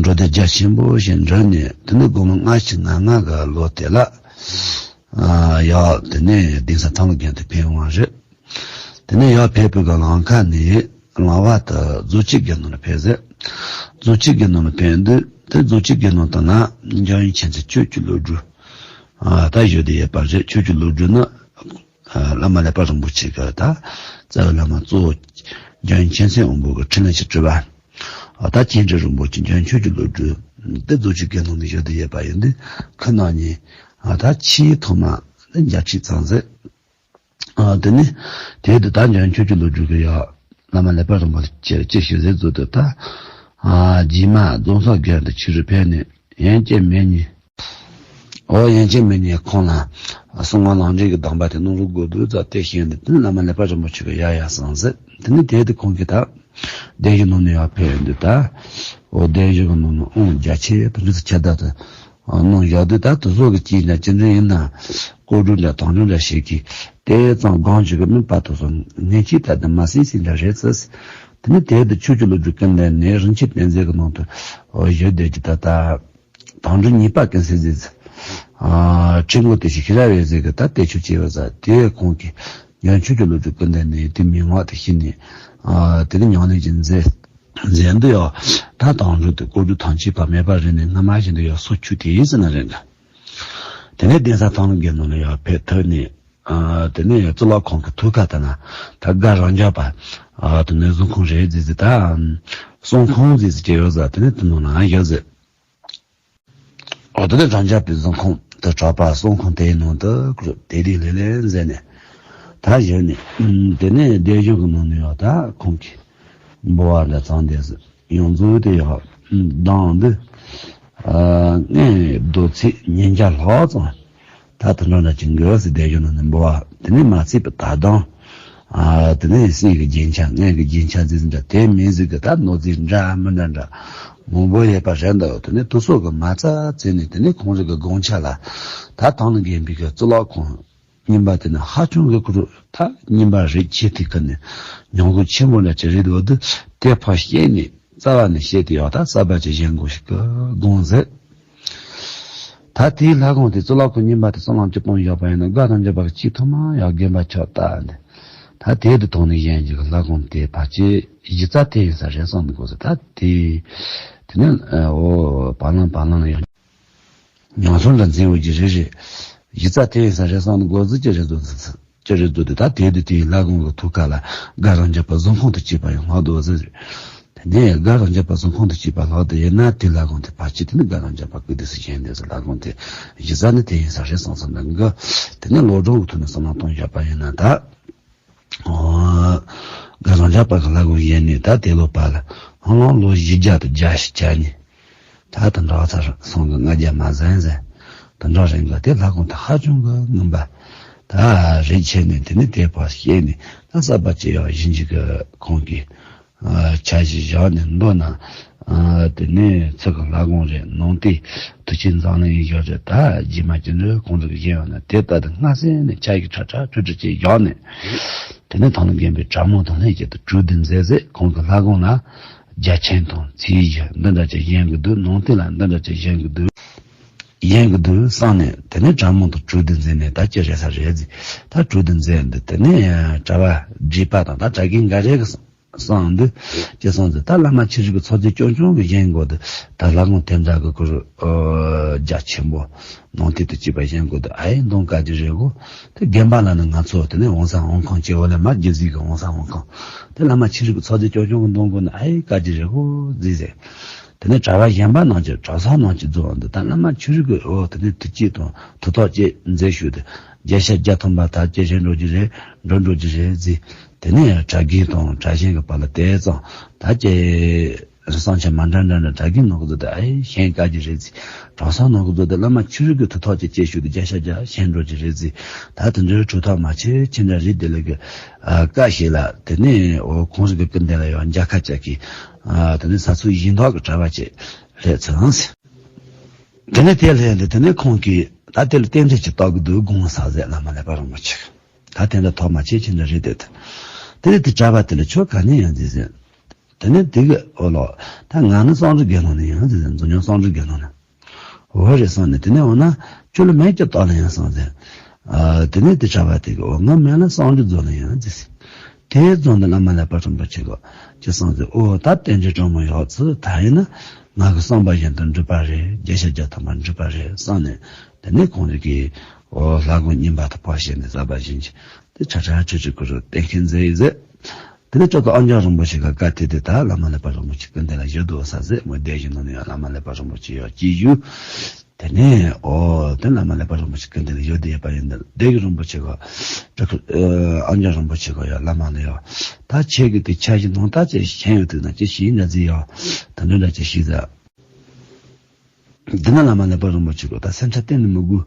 འགྲོ་སྡེ་རྒྱ་ཆེན་པོ་ཞིག་འགྲུབ་ནས། དེ་ནས་དགུང་ལོ་ལྔ་བཅུ་ང་ལྔ་གི་ལོ་དེ་ལ། ཡར་དེ་ནས་གདན་ས་ཐང་ལ་རྒྱང་དུ་ཕེབས་འོང་བ་རེད། དེ་ནས་ཡར་ཕེབས་པའི་སྐབས་ལམ་ཁ་ནས་ལམ་བར་དུ་རྫོགས་བྱེད་དགེ་འདུན་ལ་ཕེབས་ཟེར། རྫོགས་བྱེད་དགེ་འདུན་ལ་ཕེབས་དུས་དེ་རྫོགས་བྱེད་དགེ་འདུན་དང་ན་འཇམ་དབྱངས་མཁྱེན་བརྩེ་ཆོས་ཀྱི་བློ་གྲོས། ཨ། ད་བཞུགས་བསྡད་ཡོད་པ་རེད། ཆོས་ཀྱི་བློ་གྲོས་ནི། ཨ། བླ་མ་ཀླད་པ་རིན་པོ་ཆེ་གི་ད་རྩ་བའི་བླ་མ་གཙོ་བོ་འཇམ་དབྱངས་མཁྱེན་བརྩེ་དབང་པོ་གི་འཕྲིན་ལས་ཀྱི་སྤྲུལ་པ། ཨ། ད་མཁྱེན་བརྩེ་རིན་པོ་ཆེ་འཇམ་དབྱངས་ཆོས་ཀྱི་བློ་གྲོས་འདི་རྫོགས་བྱེད་དགེ་འདུན་ནས་བཞུགས་བསྡད་ཡོད་པ་ཡིན་དུས། ཁོ་རྣམ་གཉིས། ཨ། ད་ཆེས་ཐོག་མ་ནི་མཇལ་འཕྲད་ཙམ་ཟེར། ཨ། དེ་ནས་དེ་དུས་ད་འཇམ་དབྱངས་ཆོས་ཀྱི་བློ་གྲོས་ཀྱིས་ཡར་བླ་མ་ཀླད་པ་རིན་པོ་ཆེར་ཅི་ཞུས་ཟེར་ཟེར་དུས་ད། ཨ། རྗེས་མ་རྫོང་སར་དགོན་དུ་ཆོས་རུ་ཕེབས་ནས་ཡན་ཆད་མི་གཉིས། ཨོ། ཡན་ཆད་མི་གཉིས་ཁོང་ལ་གསང་སྔགས་ལམ་རིམ་གྱི་གདམས་པ་དེ་གནང་རོགས་དགོས་འདུག་ཟེར་དེ་བཤད་ནས། དེ་ནས་བླ་མ་ཀླད་པ་རིན་པོ་ཆེ་གིས་ཡ་ཡ་གསུངས་ཟེར། དེ་ནས་དེ་དུས་ཁོང་གིས་ད་གདན་གཞུང་ནང་ནས་ཡར་ཕེབས་ཡོང་དུས་ད། ཨོ། གདན་གཞུང་གི་ནང་ན་དབང་རྒྱ་ཆེ་དང་རིགས་ཁྱད་དུ་འཕགས་དང་། གནང་བཞག་དུས། ད་དུ་སོགས་ཀྱི་ཅིས་ན་ཅི་འདྲ་ཡིན་ན་ཀོ་གྲུ་འདྲ་དང་གྲུ་འདྲ་ཞིག་གིས་དེ་ཙང་སྒང་ཞིག་གི་མི་པ་དུ་སོང་ནས་ཅི་ད་དུ་མ་སྲིད་སྲིད་འདྲ་རེད་ཚེ། དེ་ནི་དེ་དུ་ཆོས་ཀྱི་བློ་གྲོས་ཀུན་ལྡན་ནས་རིན་ཆེན་བསྟན་འཛིན་གྱི་ནང་དུ་བཞུགས་བསྡད་ཀྱི་ད་ལྟ། དང་གྲུ་གཉིས་པ་ཀུན་གསལ་ཟེར། ཨ་ཁྲི་མགོ་དེ་ཞིག་ཤེས་རབ་འོད་ཟེར་གྱི་ད་དེ་ཆོས་བྱས་པ་ཟ་དེ་ཁོང་གིས་ཡང་ཆོས་ཀྱི་བློ་གྲོས་ཀུན་ལྡན་ནས་དེ་མན་ངག་དེ་ཤེས་ནས། ཨ་དེ་ནི་ཉམས་ལེན་གྱི་མཛད་མཛད་འདི་ཡང་ད་དང་གྲུ་དེ་ཀོ་གྲུ་ཐམས་ཅད་པ་མེད་པ་རེད་ནས་སྔ་མ་བཞིན་དུ་ཡང་སོ་ཆུད་དེ་ཡིན་ཟེར་ན་རེད་འདྲ། དེ་ནས་གདན་ས་ཐང་ལ་དགེ་སློང་ལ་ཡང་ཕེབས་ཐུབ་ནས། ཨ་དེ་ནས་གཙུག་ལག་ཁང་གི་ཐུགས་ཀ་ད་ན་ད་དགའ་རབ་འབྱམས་པ། ཨ་དེ་ནས་གཟིམ་ཁང་རེད་ཟེར་ཟེར་ད། གསུང་ཁང་ཟེར་ཟེར་གྱི་ཡོད་ཟེར། དེ་ནས་དེ་ནང་ན་ཡོད་ཟེར། འོ་དེ་ནས་རབ་འབྱམས་པའི་གཟིམ་ཁང་དུ་གྲགས་པ་གསུང་ཁང་དེའི་ནང་དུ་ཁུར་དེ་དེ་ལེ་ལེ་མཛད་ནས་ད་བཞུགས་ནས། ཨུམ་དེ་ནས་སྡེ་གཞུང་གི་ནང་ནས་ཡང་ད་ཁོང་གིས་འབུལ་བ་འདྲ་ཚང་དེ་ཟེར་ཡོངས་རྫོགས་དེ་ཡང་གདངས་འདི། ཨ་ལྔའི་མདོ་ཚིག་ཉིས་བརྒྱ་ལྷག་ཙམ། ད་དེ་འདྲ་འདྲ་ཅིག་འགོད་ཟེར་སྡེ་གཞུང་ནང་ནས་འབུལ་བ། དེ་ནས་མ་ཚིག་པའི་ད་གདངས། ཨ་དེ་ནས་གསེར་གྱི་རྒྱན་ཆ་རྔ་གི་རྒྱན་ཆ་ཟེར་ཟེར་འདྲ་དེ་མིན་ཟེར་གི་ད་ནོར་རྫས་འདྲ་མི་འདྲ་འདྲ་མང་པོ་ཡོད་པ་རེད་འདུག་དེ་ནས་དུ་སོགས་ཀྱི་མ་རྩ་བཙལ་ནས་དེ་ནས་ཁོང་རང་གི་དགོངས་འཆར་ལ་ད་ཐང་ལ་དགོན་པའི་གི་གཙུག་ལག་ཁང་རྙིང་པ་དེ་ནི་ཧ་ཅང་གི་ཁུ་རུ་ད་རྙིང་པ་རེད། ཆེ་དེ་ཀ་ནས་ཉམས་རྒུད་ཆེན་པོ་འདྲ་ཅིག་རེད་འདུག་དེ་ཕར་བཤད་ནས་རྩ་བ་ནས་བཤད་དེ་ཡག་ད་གསར་པ་ཅིག་བཞེངས་དགོས་ཤིག་གི་དགོངས་མཛད། ད་དེའི་ལྷ་ཁང་དེ་གཙུག་ལག་ཁང་རྙིང་པ་དེ་སྲང་ལམ་གཅིག་སྤུངས་བཞག་པ་ཡིན་ན་དགའ་རབ་འབྱམས་པ་གི་ཆིག་ཐུབ་མ་ཡག་དགོན་པ་ཆགས་ལྟ་འདི། ད་དེ་དུ་ཐོག་ནས་གཞན་གྱི་ལྷ་ཁང་དེ་ཕལ་ཆེར་གཞི་རྩ་དེ་ཡིན་ས་རེད་བསམ་འདུག་གོ་ས་ད་དེ། དེ་ནས་ཨོ་བ་ལང་བ་ལང་ཡང་ཉམས་སོང་ལ་འཛིན་འོས་ཀྱི་རེད་རེད། གཞི་རྩ་དེ་ཡིན་ས་རེད་བསམ་འདུག་གོ་ཟི་ཅི་རེད་འདུག་ཅི་རེད་འདུག་དེ་ད་དེ་དུ་དེའི་ལྷ་ཁང་གི་ཐུགས་ཀ་ལ་དགའ་རབ་འབྱམས་པ་གཟིམ་ཁང་དུ་སྐྱེས་པ་ཡང་ལྷག་འདུག་ཟེར། དེ་ནས་དགའ་རབ་འབྱམས་པ་གཟིམ་ཁང་དུ་སྐྱེས་པ་ལྷག་དེ་ཡིན་ན་དེ་ལྷ་ཁང་དེ་ཕལ་ཆེར་དེ་ནི་དགའ་རབ་འབྱམས་པ་སྐུ་དུས་སུ་བཞེངས་དེ་ཚོ་ལྷ་ཁང་དེ་གཞི་རྩ་ནི་དེ་ཡིན་ས་རེད་བསམ་བསམ་ལ་འགའ། དེ་ནས་ལོ་གྲངས་ཀྱི་ཐོག་ནས་བསམ་བློ་གཏོང་བཞག་པ་ཡིན་ན་ད། ཨོ། དགའ་རབ་འབྱམས་པ་གི་ལྷ་ཁང་ཡིན་ནི་ད་དེ་ལོ་པ་ལ་ཧ་ལམ་ལོ་བཞི་བརྒྱ་དང་བརྒྱད་ཅུ་གྱ་གཉིས། ད་དེ་འདྲ་ཚར་སོང་གི་ལྔ་བརྒྱ་མ་ཟིན་ཟིན། དེ་འདྲ་རིང་གི་དེ་ལྷ་ཁང་དེ་ཧ་ཅང་གི་རྔམ་པ། ད་རེད་བྱས་ནས་དེ་ནི་དེ་ཕར་བཤད་ནས་ད་གསར་པ་ཅིག་ཡང་གཞིས་འཇུག་གི་ཁོང་གིས། ཨ་འཆར་གཞི་བཞག་ནས་མདོར་ན། ཨ་དེ་ནས་ཚུར་གི་ལྷ་ཁང་རེད། ནང་དེ་དུས་ཆེན་འཛམ་གླིང་ཡིན་ཞོར་རེད། ད་རྗེས་མ་ཅི་འདྲ་ཁོང་ཚོ་གི་བཞེངས་ཡོང་ན་དེ་ལྟ་དུ་སྔ་སེ་ནས་འཆར་གཞི་ཁྲ་ཁྲ་ཁྲུ་ཁྲུ་ཅིག་བཞག་ནས། དེ་ནས་ཐང་ལ་དགོན་པའི་གྲྭ་མང་དང་ལྷན་རྒྱས་དུ་གྲོས་བསྡུར་མཛད་ཟེར། ཁོང་གི་ལྷ་ཁང་ལ་རྒྱ་ཆེན་དང་ཚིག་བཞི་འདི་འདྲ་ཅིག་བཞེངས་གི་འདུག་ནང་དེ་ལ་འདི་འདྲ་ཅིག་བཞེངས་གི་འདུག་བཞེངས་གི་འདུག་བསམ་ནས་དེ་ནས་གྲྭ་མང་དུ་གྲོས་བསྡུར་མཛད་ནས་ད་ཅི་རེད་ས་རེད་ཟེར། ད་གྲོས་བསྡུར་མཛད་འདི་དེ་ནས་གྲྭ་པ་བགྲེས་པ་དང་ད་གྲྭ་རྒན་འགའ་རེ་གི་གསུང་འདི་ཅི་གསུང་ཟེར། ད་བླ་མ་ཆོས་རིག་གི་ཚོགས་རྫས་རྐྱང་རྐྱང་གི་བཞེངས་དགོས་འདུག་ད་ལྷ་ཁང་དེ་འདྲ་གི་ཁུར་རྒྱ་ཆེན་པོ་ནང་དེ་དུ་སྐྱིད་པ་བཞེངས་དགོས་འདུག་ཨ་ཡེ་འདོན་དཀའ་རྒྱུ་རེད་གོ། དེ་དགོན་པ་ལ་ནི་ང་ཚོ་དེ་ནས་དབང་གསར་དབང་ཁང་སྐྱེ་བོ་ལས་མར་རྒྱུ་ཟིག་གི་དབང་གསར་དབང་ཁང་། དེ་བླ་མ་ཆོས་རིག་གི་ཚོགས་རྫས་རྐྱང་རྐྱང་གི་འདོན་དགོས་ན་ཨ་ཡེ་དཀའ་རྒྱུ་རེད་གོ་ཟེར་ཟེར། དེ་ནས་གྲྭ་པ་གཞན་པ་རྣམས་ཀྱིས་གྲྭ་ཚང་རྣམས་ཀྱིས་རྫོགས་འདུག་ད་བླ་མ་ཆོས་རིག་གི་འོ་དེ་ནས་དུས་གཅིག་དང་དུས་ཐོག་བཅས་མཛད་ཞུས་ཏེ་བརྒྱ་ཆ་བརྒྱ་ཐམ་པ་ད་སྐྱེད་ཆེན་འགྲོ་རྒྱུ་རེད། འགྲོ་འགྲོ་རྒྱུ་རེད་ཟེར། དེ་ནས་གྲྭ་རྒན་དང་གྲྭ་གཞན་གྱི་བར་ལ་དེ་ཙང་ད་ཀྱེ་བསམ་འཆར་མ་འདྲ་འདྲ་འདྲ་གྲྭ་རྒན་ནང་གི་བཟོ་དེ་ཨེ་ཤེས་དཀའ་རྒྱུ་རེད་ཟེར། གྲྭ་ཚང་ནང་གི་བཟོ་དེ་བླ་མ་ཆོས་རིག་གི་དུས་ཐོག་ཅིག་སྐྱེད་ཞུ་དེ་བརྒྱ་ཆ་བརྒྱ་ཤེས་འགྲོ་རྒྱུ་རེད་ཟེར། ད་དེ་འདྲའི་གྲུབ་ཐོབ་མ་ཆེ་ཆེ་འདྲ་རེད། དེ་ལ་གི་ཨ་བཀའ་ཞིག་ལ་དེ་ནས་འོ་ཁོང་རང་གི་སྐུ་མདུན་ལ་ཡང་མཇལ་ཁ་བཅར་གི་ཨ་དེ་ནས་ས་ཚུགས་ཡིན་མདོག་གི་གྲྭ་པ་ཅིག་རེད་ཚོད་ཟེར། དེ་ནས་དེ་ལྷན་དུ་དེ་ནས་ཁོང་གིས་ད་དེ་ལ་རྟེན་འབྲེལ་ཅིག་བཏབ་གི་འདུག་དགོངས་ས་ཟེར་བླ་མ་ཀླད་པ་རིན་པོ་ཆེ། ད་དེ་འདྲ་ཐོག་མ་ཆེ་ཆེ་འདྲ་རེད་དེ། དེ་ནས་དེ་གྲྭ་པ་དེ་ལ་ཁྱོད་ག་ནས་ཡོང་ཟེར་ཟེར། དེ་ནས་དེ་གི་འོ་ལོ། ད་ང་ནི་བསམ་གྲུབ་དགེ་སློང་ནས་ཡོང་ཟེར་ཟེར། འཛམ་གླིང་བསམ་གྲུབ་དགེ་སློང་ནས། འོ་རེད་བསམ་ནས་དེ་ནས་འོ་ན་ཁྱོད་ལ་མིང་ཅིག་བཏགས་ལ་ཡོང་བསམ་ཟེར། ཨ་དེ་ནས་དེ་གྲྭ་པ་དེ་གི་འོ་ང་མིང་ལ་བསམ་གྲུབ་རྫོགས་ལ་ཡོང་ཟེར་ཟེར། དེ་རྫོགས་ནས་བླ་མ་ཀླད་པ་རིན་པོ་ཆེ་གི་ཅི་བསམ་ཟེར། འོ་ད་རྟེན་འབྲེལ་དྲང་མོ་ཡོད་ཚུལ་ད་ཡིན་ན་ང་གི་བསམ་པ་བཞིན་དུ་འགྲུབ་པ་རེད། བརྒྱ་ཆ་བརྒྱ་ཐམ་པ་འགྲུབ་པ་རེད་བསམ་ནས། དེ་ནས་ཁོང་རང་གིས་འོ་ལྷ་ཁང་རྙིང་པ་དེ་ཕར་བཤིག་ནས་གསར་པ་བཞེངས་ཀྱི་དེ་ཁྲ་ཁྲ་ཁྲི་ཁྲི་ཁུ་རུ་གཏན་འཁེལ་མཛད་ཡོད་ཟེར། དེ་ནས་ཅོག་ཏུ་ཨ་མྱེས་རིན་པོ་ཆེ་ག་བཀའ་དེ་དེ་ད་བླ་མ་ཀླད་པ་རིན་པོ་ཆེ་སྐུ་མདུན་ལ་བཞུགས་འདུག་ས་ཟེར། མོ་སྡེ་བཞི་ནང་ནས་ཡང་བླ་མ་ཀླད་པ་རིན་པོ་ཆེ་ཡང་སྐྱེས་བཞུགས། དེ་ནས་ཨོ་དེ་བླ་མ་ཀླད་པ་རིན་པོ་ཆེ་སྐུ་མདུན་ལ་བཞུགས་བསྡད་ཡོད་པ་ཡིན་ད་སྡེ་བཞི་རིན་པོ་ཆེ་ག་ཨ་མྱེས་རིན་པོ་ཆེ་ག་ཡང་བླ་མ་ལ་ཡང་ད་ཁྱེད་ཀྱི་དེ་འཆར་གཞི་ནང་ད་ཅི་ཤེས་ཡོད་དུས་ན་ཅི་ཤེས་ཡིན་ན་ཟེར་ཡང་ད་འདི་འདྲ་ཅི་ཤེས་ཟེར། འདི་ན་བླ་མ་ཀླད་པ་རིན་པོ་ཆེ་གོ་ད་སེམས་ཁྲལ་གཏན་ནས་མི་དགོས།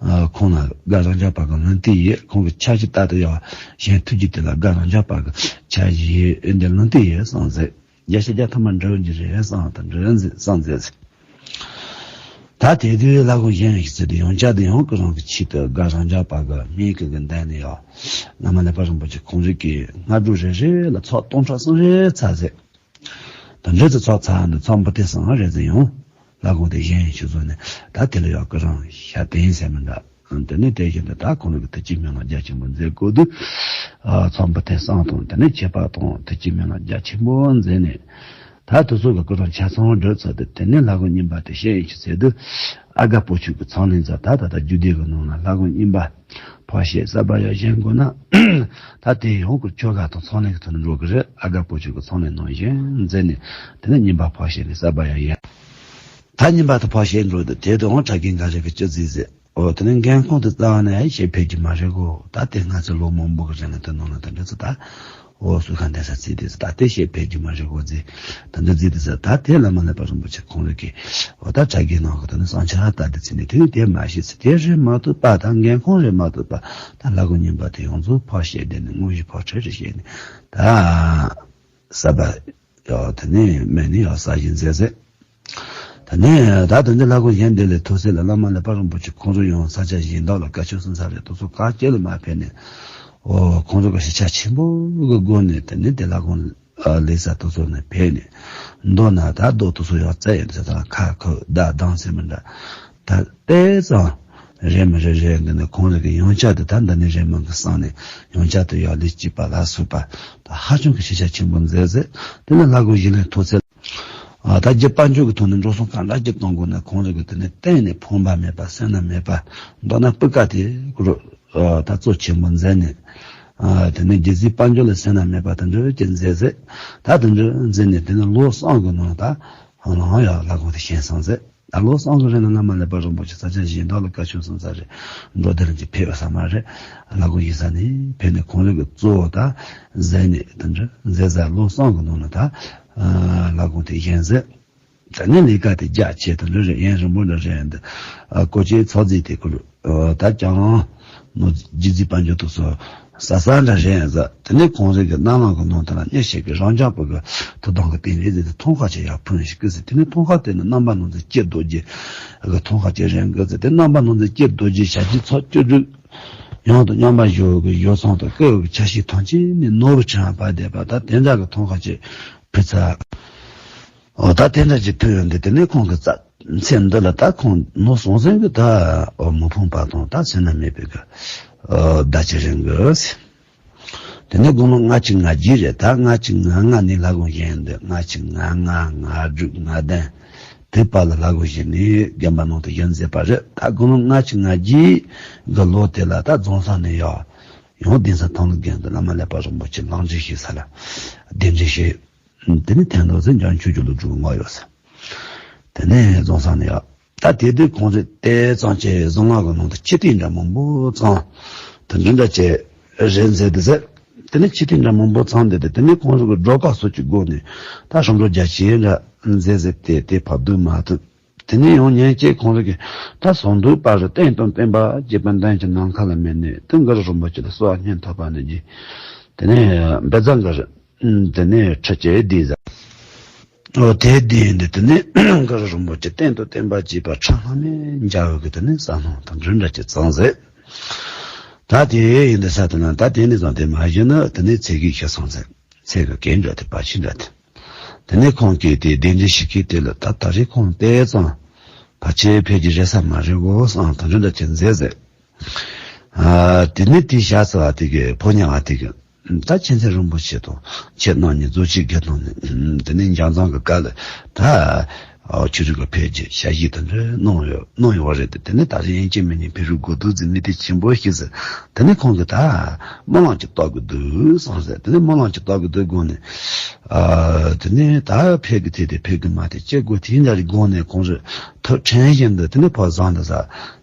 ཨ་ཁོང་ལ་དགའ་རབ་འབྱམས་པ་གི་ལུང་བསྟན་ཡོད། ཁོང་གི་འཆར་གཞི་ལྟར་དུ་ཡང་གཞན་ཐུགས་རྗེ་དེ་ལ་དགའ་རབ་འབྱམས་པ་གི་འཆར་གཞི་ཡོད་འདི་ལུང་བསྟན་ཡོད་བསམ་ཟེར། བརྒྱ་ཆ་བརྒྱ་ཐམ་པ་འགྲུབ་རྒྱུ་རེད་བསམ་དང་འགྲུབ་མཛད་བསམ་མཛད་ཟེར། ད་དེ་དུས་ལ་ཁོང་གཞན་ཡང་ཞིག་ཚེ་དུས་ཡང་བསྐྱར་དུ་ཡང་ཁོ་རང་གི་ཆེད་དུ་དགའ་རང་འཇགས་པ་གི་མིག་གི་གི་འདན་ནས་ཡང་བླ་མ་ལེགས་པ་རིན་པོ་ཆེ་ཁོང་རིགས་ཀྱི་སྔ་དྲོ་རེ་རེ་ལ་ཚོགས་སྟོང་ཕྲག་གསུམ་རེ་ཚར་ཟེར། ད་འདྲ་ཚོ་ཚོགས་ཚར་འདི་ཚོགས་འབུལ་ཏེ་སང་རེ་ཟེར་ཡང་ལ་ཁོང་དེ་གཞན་ཡང་ཞིག་བཟོས་ནས་ད་དེ་ལ་ཡང་ཁོ་རང་ཤ་དེ་ཡིན་ཟེར་མི་འདྲ། དེ་ནས་དེ་བཞིན་དུ་ད་ཁོང་རང་གི་ཐུགས་ཀྱི་མན་ངག་རྒྱ་ཆེན་པོ་མཛད་དགོས་དུས། ཚོགས་འབུལ་ཏེ་སང་དང་དེ་ནས་ཁྱད་པར་དང་ཐུགས་ཀྱི་མན་ངག་རྒྱ་ཆེན་པོ་མཛད་ནས། ད་དུ་སོ་གི་སྐུ་རང་ཆ་ཚང་སྒྲུབ་ཚར་དུས་དེ་ནས་ལྷ་སྐུ་རྙིང་པ་དེ་བཤད་ཡིན་ཞུ་ཟེར་དུས། ཨ་དཀར་པོ་ཆུ་གི་ཚང་ལེན་ཚར་ད་ད་ལྟ་རྒྱུད་སྡེ་གི་ནང་ན་ལྷ་སྐུ་རྙིང་པ་ཕར་བཤད་གསར་པ་ཡང་བཞེངས་དགོས་ན། ད་དེ་ཡང་གི་ཆོ་ག་དང་ཚང་ལེན་གི་ཐོག་ནས་འགྲོ་གི་རེད། ཨ་དཀར་པོ་ཆུ་གི་ཚང་ལེན་ནང་བཞིན་མཛད་ནས་དེ་ནས་རྙིང་པ་ཕར་བཤད་ནས་གསར་པ་ཡང་ཡང་། ད་རྙིང་པ་དེ་ཕར་བཤད་འགྲོ་དུས་དེ་དུའང་གྲྭ་རྒན་འགའ་རེ་གི་ཅི་ཟིག་ཟེར། འོ་དེ་ནས་འགན་ཁུར་དེ་རྩ་བ་ནས་ཨེ་ཞེ་ཕེབས་ཀྱི་མ་རེད་གོ། ད་དེ་ང་ཚོ་ལོ་མང་པོ་གི་རིང་ལ་དེ་ནང་ལ་དེ་འདྲ་ཚོ་ད་འོ་སུ་ཁ་འདས་ས་ཚིག་དེ་ཚོ་ད་དེ་ཞེ་ཕེབས་ཀྱི་མ་རེད་གོ་ཟེར། དེ་འདྲ་ཟིག་དེ་ཚོ་ད་དེ་བླ་མ་ལེགས་པ་རིན་པོ་ཆེ་ཁོང་རིགས་ཀྱིས་འོ་ད་གྲྭ་རྒན་ནང་གི་དེ་ནི་བསམ་འཆར་ལྟ་དེ་ཚིག་ནས་དེ་ནི་དེ་མ་ཤེས་ཚེ་དེ་རེད་མ་ཐུབ་པ་ད་འགན་ཁུར་རེད་མ་ཐུབ་པ་ད་ལྷ་སྐུ་རྙིང་པ་དེ་ཡོངས་རྫོགས་ཕར་བཤད་དེ་ནི་དངོས་གཞི་ཕར་ཁྲིད་རེ་བཤད་ནས་ད་ས་པ་ཡོ་དེ་ནི་སྨན་ནི་ཡོ་ས་བཞིན་མཛད་ཟེར། ད་ནི་ད་དོན་དེ་ལྷ་སྐུ་གཞན་དེ་ལས་ཐུགས་སྲས་ལ་བླ་མ་ལེགས་པ་རིན་པོ་ཆེ་ཁོང་ཚོ་ཡང་ས་ཆ་གཞན་དག་ལ་བཀའ་ཆོས་གསུང་ས་རེད། དུ་སོ་ག་སྐྱེ་ལ་མ་ཕེབས་ནས་འོ་ཁོང་ཚོ་གི་ཤེས་བྱ་ཆེན་པོ་གི་སྒོ་ནས་དེ་ནི་དེ་ལྷ་ཁོང་ལས་ས་དུ་སོ་ནས་ཕེབས་ནས་མདོ་ན་ད་རྡོ་དུ་སོ་ཡང་རྩ་ཡིན་ཟེར་ད་ཁ་ཁུ་བརྡ་གདངས་ཟེར་མི་འདྲ་ད་དཔེ་ཙང་རེ་མི་རེ་རེ་འདི་ནི་ཁོང་རང་གི་ཡོན་ཆབ་དེ་ད་འདི་ནི་རེ་མི་གི་གསང་ནས་ཡོན་ཆབ་དེ་ཡང་ལས་སྐྱིད་པ་ལ་སོགས་པ་ད་ཧ་ཅང་གི་ཤེས་བྱ་ཆེན་པོ་མཛད་ཟེར། དེ་ནི་ལྷ་སྐུ་གཞི་ནས་ཐོག་ཚད། ཨ་ད་རྒྱུ་དཔལ་འབྱོར་གྱི་ཐོག་ནས་འགྲོ་སོང་གང་འདྲ་ཅིག་གཏོང་དགོས་ན་ཁོང་རང་གིས་དེ་ནས་གཏན་ནས་ཕངས་པ་མེད་པ་སེར་སྣ་མེད་པ་མདོར་ན་སྤུས་ཀ་དེ་ཀུ་རུ་ཨ་ད་གཙོ་ཆེན་པོ་མཛད་ནས་ཨ་དེ་ནས་རྒྱལ་སྲིད་དཔལ་འབྱོར་ལ་སེར་སྣ་མེད་པ་དེ་འདྲ་ཅིག་མཛད་ཟེར། ད་དེ་འདྲ་མཛད་ནས་དེ་ནས་ལོ་གསུམ་གྱི་ནང་ད་ཧང་ལང་ཡང་ལྷ་ཁང་དེ་བཞེངས་སོང་ཟེར། ད་ལོ་གསུམ་གྱི་རིང་ལ་བླ་མ་ལེགས་པ་རིན་པོ་ཆེ་ས་ཆ་གཞན་དག་ལ་བཀའ་ཆོས་གསུང་ས་རེད། འགྲོ་དེ་རིང་ཅིག་ཕེབས་པ་ས་མ་རེད། ལྷ་ཁང་ཡིན་ས་ནས་ཕེབས་ནས་ཁོང་རང་གིས་གཙོ་བོ་ད་མཛད་ནས་དེ་འདྲ་མཛད་ཟེར། ལོ་གསུམ་གྱི་ནང་ལ་ད། ལྷ་ཁང་དེ་བཞེངས་ཟེར། དེ་ནས་ལས་ཀ་དེ་རྒྱ་ཆེ་དང་འདྲ་རེད། ཡུན་རིང་པོ་འདྲ་རེད་འདི། ཨ་སྐོར་ཅིག་ཚོགས་རྫས་དེ་ཁུར། ཨ་ད་ཀྱང་ནོ་རྗེ་བཙུན་དཔལ་འབྱོར་དུ་སོ་ས་ས་འདྲ་རེད་ཟེར། དེ་ནས་ཁོང་རང་གི་རྣ་ལམ་གི་ནང་དུ་ལ་གཉེར་བྱེད་ཀྱི་རང་ཅག་པོ་གི་ཐུགས་དམ་གི་རྟེན་རེད་ཟེར་ཏེ་ཐང་ཁ་ཆེ་ཡར་ཕུལ་ཞིག་གི་ཟེར། དེ་ནས་ཐང་ཁ་དེ་ནི་རྣམ་པ་སྣ་ཚོགས་ཀྱི་རྡོ་རྗེ་གི་ཐང་ཁ་ཆེ་རེད་གི་ཟེར། དེ་རྣམ་པ་སྣ་ཚོགས་ཀྱི་རྡོ་རྗེ་ཞལ་གྱི་ཚོགས་བཅུ་དྲུག་ཡང་དུ་མཉམ་པར་བཞུགས་ཀྱི་ཡོ་བསྲང་དང་བཀོད་ཀྱི་ཆ་ཤས་ཐམས་ཅད་ནི་ནོར་བུ་ཕྲེང་བ་འབར་བསྡད་པ་ད་དེ་འདྲ་གི་ཐང་ཁ་ཆེ་ཕུལ་ཚར། འོ་ད་དེ་འདྲ་ཅིག་ཐོན་ཡོང་དུས་དེ་ནས་ཁོང་གི་རྩ་མཚན་འདི་ལ་ད་ཁོང་ནོར་སོང་ཟིན་གི་ད་འོ་མི་ཕོངས་པ་དང་ད་སེར་སྣ་མེད་པའི་གི་འོ་བརྡ་ཅིག་རིང་གི། དེ་ནས་དགུང་ལོ་ལྔ་བཅུ་ང་བརྒྱད་རེད། ད་ལྔ་བཅུ་ང་ལྔ་ནས་ལྷ་ཁང་བཞེངས་འདི་ལྔ་བཅུ་ང་ལྔ་ང་དྲུག་ང་བདུན་དེ་བར་ལ་ལྷ་ཁང་བཞེངས་ནས་དགོན་པ་ནང་དུ་བཞེངས་མཛད་པ་རེད། ད་དགུང་ལོ་ལྔ་བཅུ་ང་བརྒྱད་གི་ལོ་དེ་ལ་ད་རྫོང་སར་ནས་ཡང་ཡང་གདན་ས་ཐང་ལ་དགོན་དུ་བླ་མ་ལེགས་པ་རིན་པོ་ཆེ་ལང་ཁྲི་ཞིག་ས་ལ་གདན་འདྲེན་བྱས། དེ་ནས་ཐེངས་མདོ་ཚེ་འཇང་ཆོས་ཀྱི་ལོ་དྲུག་ངོ་ཡོད་ས། དེ་ནས་རྫོང་སར་ནས་ཡང་ད་དེ་དུས་ཁོང་ཚོས་ལྟས་ཙང་ཆེ་རྫོང་ལ་གི་ནང་དུ་ཆུ་ཐིགས་འདྲ་མང་པོ་ཙང་དུ་འདྲ་འདྲ་བྱས་རེད་མཛད་དེ་ཟེར། དེ་ནས་ཆུ་ཐིགས་འདྲ་མང་པོ་ཚང་དེ་དེ་དེ་ནས་ཁོང་ཚོ་གི་སྒྲོ་བཀག་སོགས་ཀྱི་སྒོ་ནས་ད་ཧྲིན་ཀྲོ་རྒྱ་ཆེ་འདྲ་མཛད་ཟེར་ཏེ་དེ་ཕབ་སྡུད་མ་ཐུབ། དེ་ནས་ཡང་ཉིན་གཅིག་ཁོང་རང་གིས་ད་ཟངས་མདོག་དཔལ་རི་སྟེང་དང་བརྟེན་པ་རྗེ་དཔལ་ལྡན་གྱི་ནམ་མཁའ་ལ་མི་གནས་དེ་གུ་རུ་རིན་པོ་ཆེ་ལ་གསོལ་བ་སྙིང་ཐག་པ་ནས་བགྱིས། དེ་ནས་བཛྲ་གུ་རུ། དེ་ནས་ཁྲི་བཅས་བསྡུས་ཟེར། འོ་དེ་བསྡུས་ཡིན་དུས་དེ་ནས་གུ་རུ་རིན་པོ་ཆེ་སྟེང་དུ་བརྟེན་པ་བགྱིས་པ་ཁྲི་ལྷ་མིའི་འཇའ་འོད་ཀྱི་དེ་ནས་ས་སྣང་དང་འདྲ་འདྲ་ཅིག་ཙང་ཟེར། ད་དེ་ཡིན་དུས་ས་དེ་ན་ད་དེ་ནས་བཟུང་དེ་མ་གཞི་ནི་དེ་ནས་ཚེ་གི་ཤི་སོང་ཟེར། ཚེ་གི་གེ་འདྲ་དེ་བར་ཆད་འདྲ་དེ། དེ་ནས་ཁོང་གིས་དེ་གདན་འདྲེན་ཞུ་མཁན་དེ་ལ་ད་ད་རེས་ཁོང་དེ་ཙང་ཕལ་ཆེར་ཕེབས་ཀྱི་རེད་ས་མ་རེད་གོ་བསམ་དང་འདྲ་འདྲ་ཅིག་མཛད་ཟེར། ཨ་དེ་ནས་དེ་ཞག་ཚ་བ་དེ་གི་ཕོ་ཉ་བ་དེ་གི་ད་མཁྱེན་བརྩེ་རིན་པོ་ཆེ་དང་ཁྱེད་རྣམ་གཉིས་རྫོགས་ཆེན་དགེ་དང་ནི་དེ་ནས་འཇང་ཚང་གི་བཀའ་ལ་ད་ཨ་ཆོས་རིག་གི་ཕེབས་རྒྱུ་ཞལ་བཞེས་དང་འདྲ་གནང་ཡོད་གནང་ཡོད་རེད་དེ། དེ་ནས་ད་རེས་ཡིན་གཅིག་མིན་གཉིས་ཕེབས་རུ་དགོས་འདུག་ཟེར་མི་དེ་ཆེན་པོ་ཞིག་ཟེར། དེ་ནས་ཁོང་གིས་ད་སྨོན་ལམ་ཅིག་བཏབ་དགོས་འདུག་བསམ་ཟེར། དེ་ནས་སྨོན་ལམ་ཅིག་བཏབ་དགོས་འདུག་དགོངས་ནས་ཨ་དེ་ནས་ད་ཕེབས་གི་དེ་དེ་ཕེབས་གི་མ་དེ་ཅི་དགོས་དེ་འདྲ་རེད་དགོངས་ནས་ཁོང་རེ་ཐུགས་དྲན་བཞིན་དུ་དེ་ནས་ཕར་བཟང་དུ་ཟ།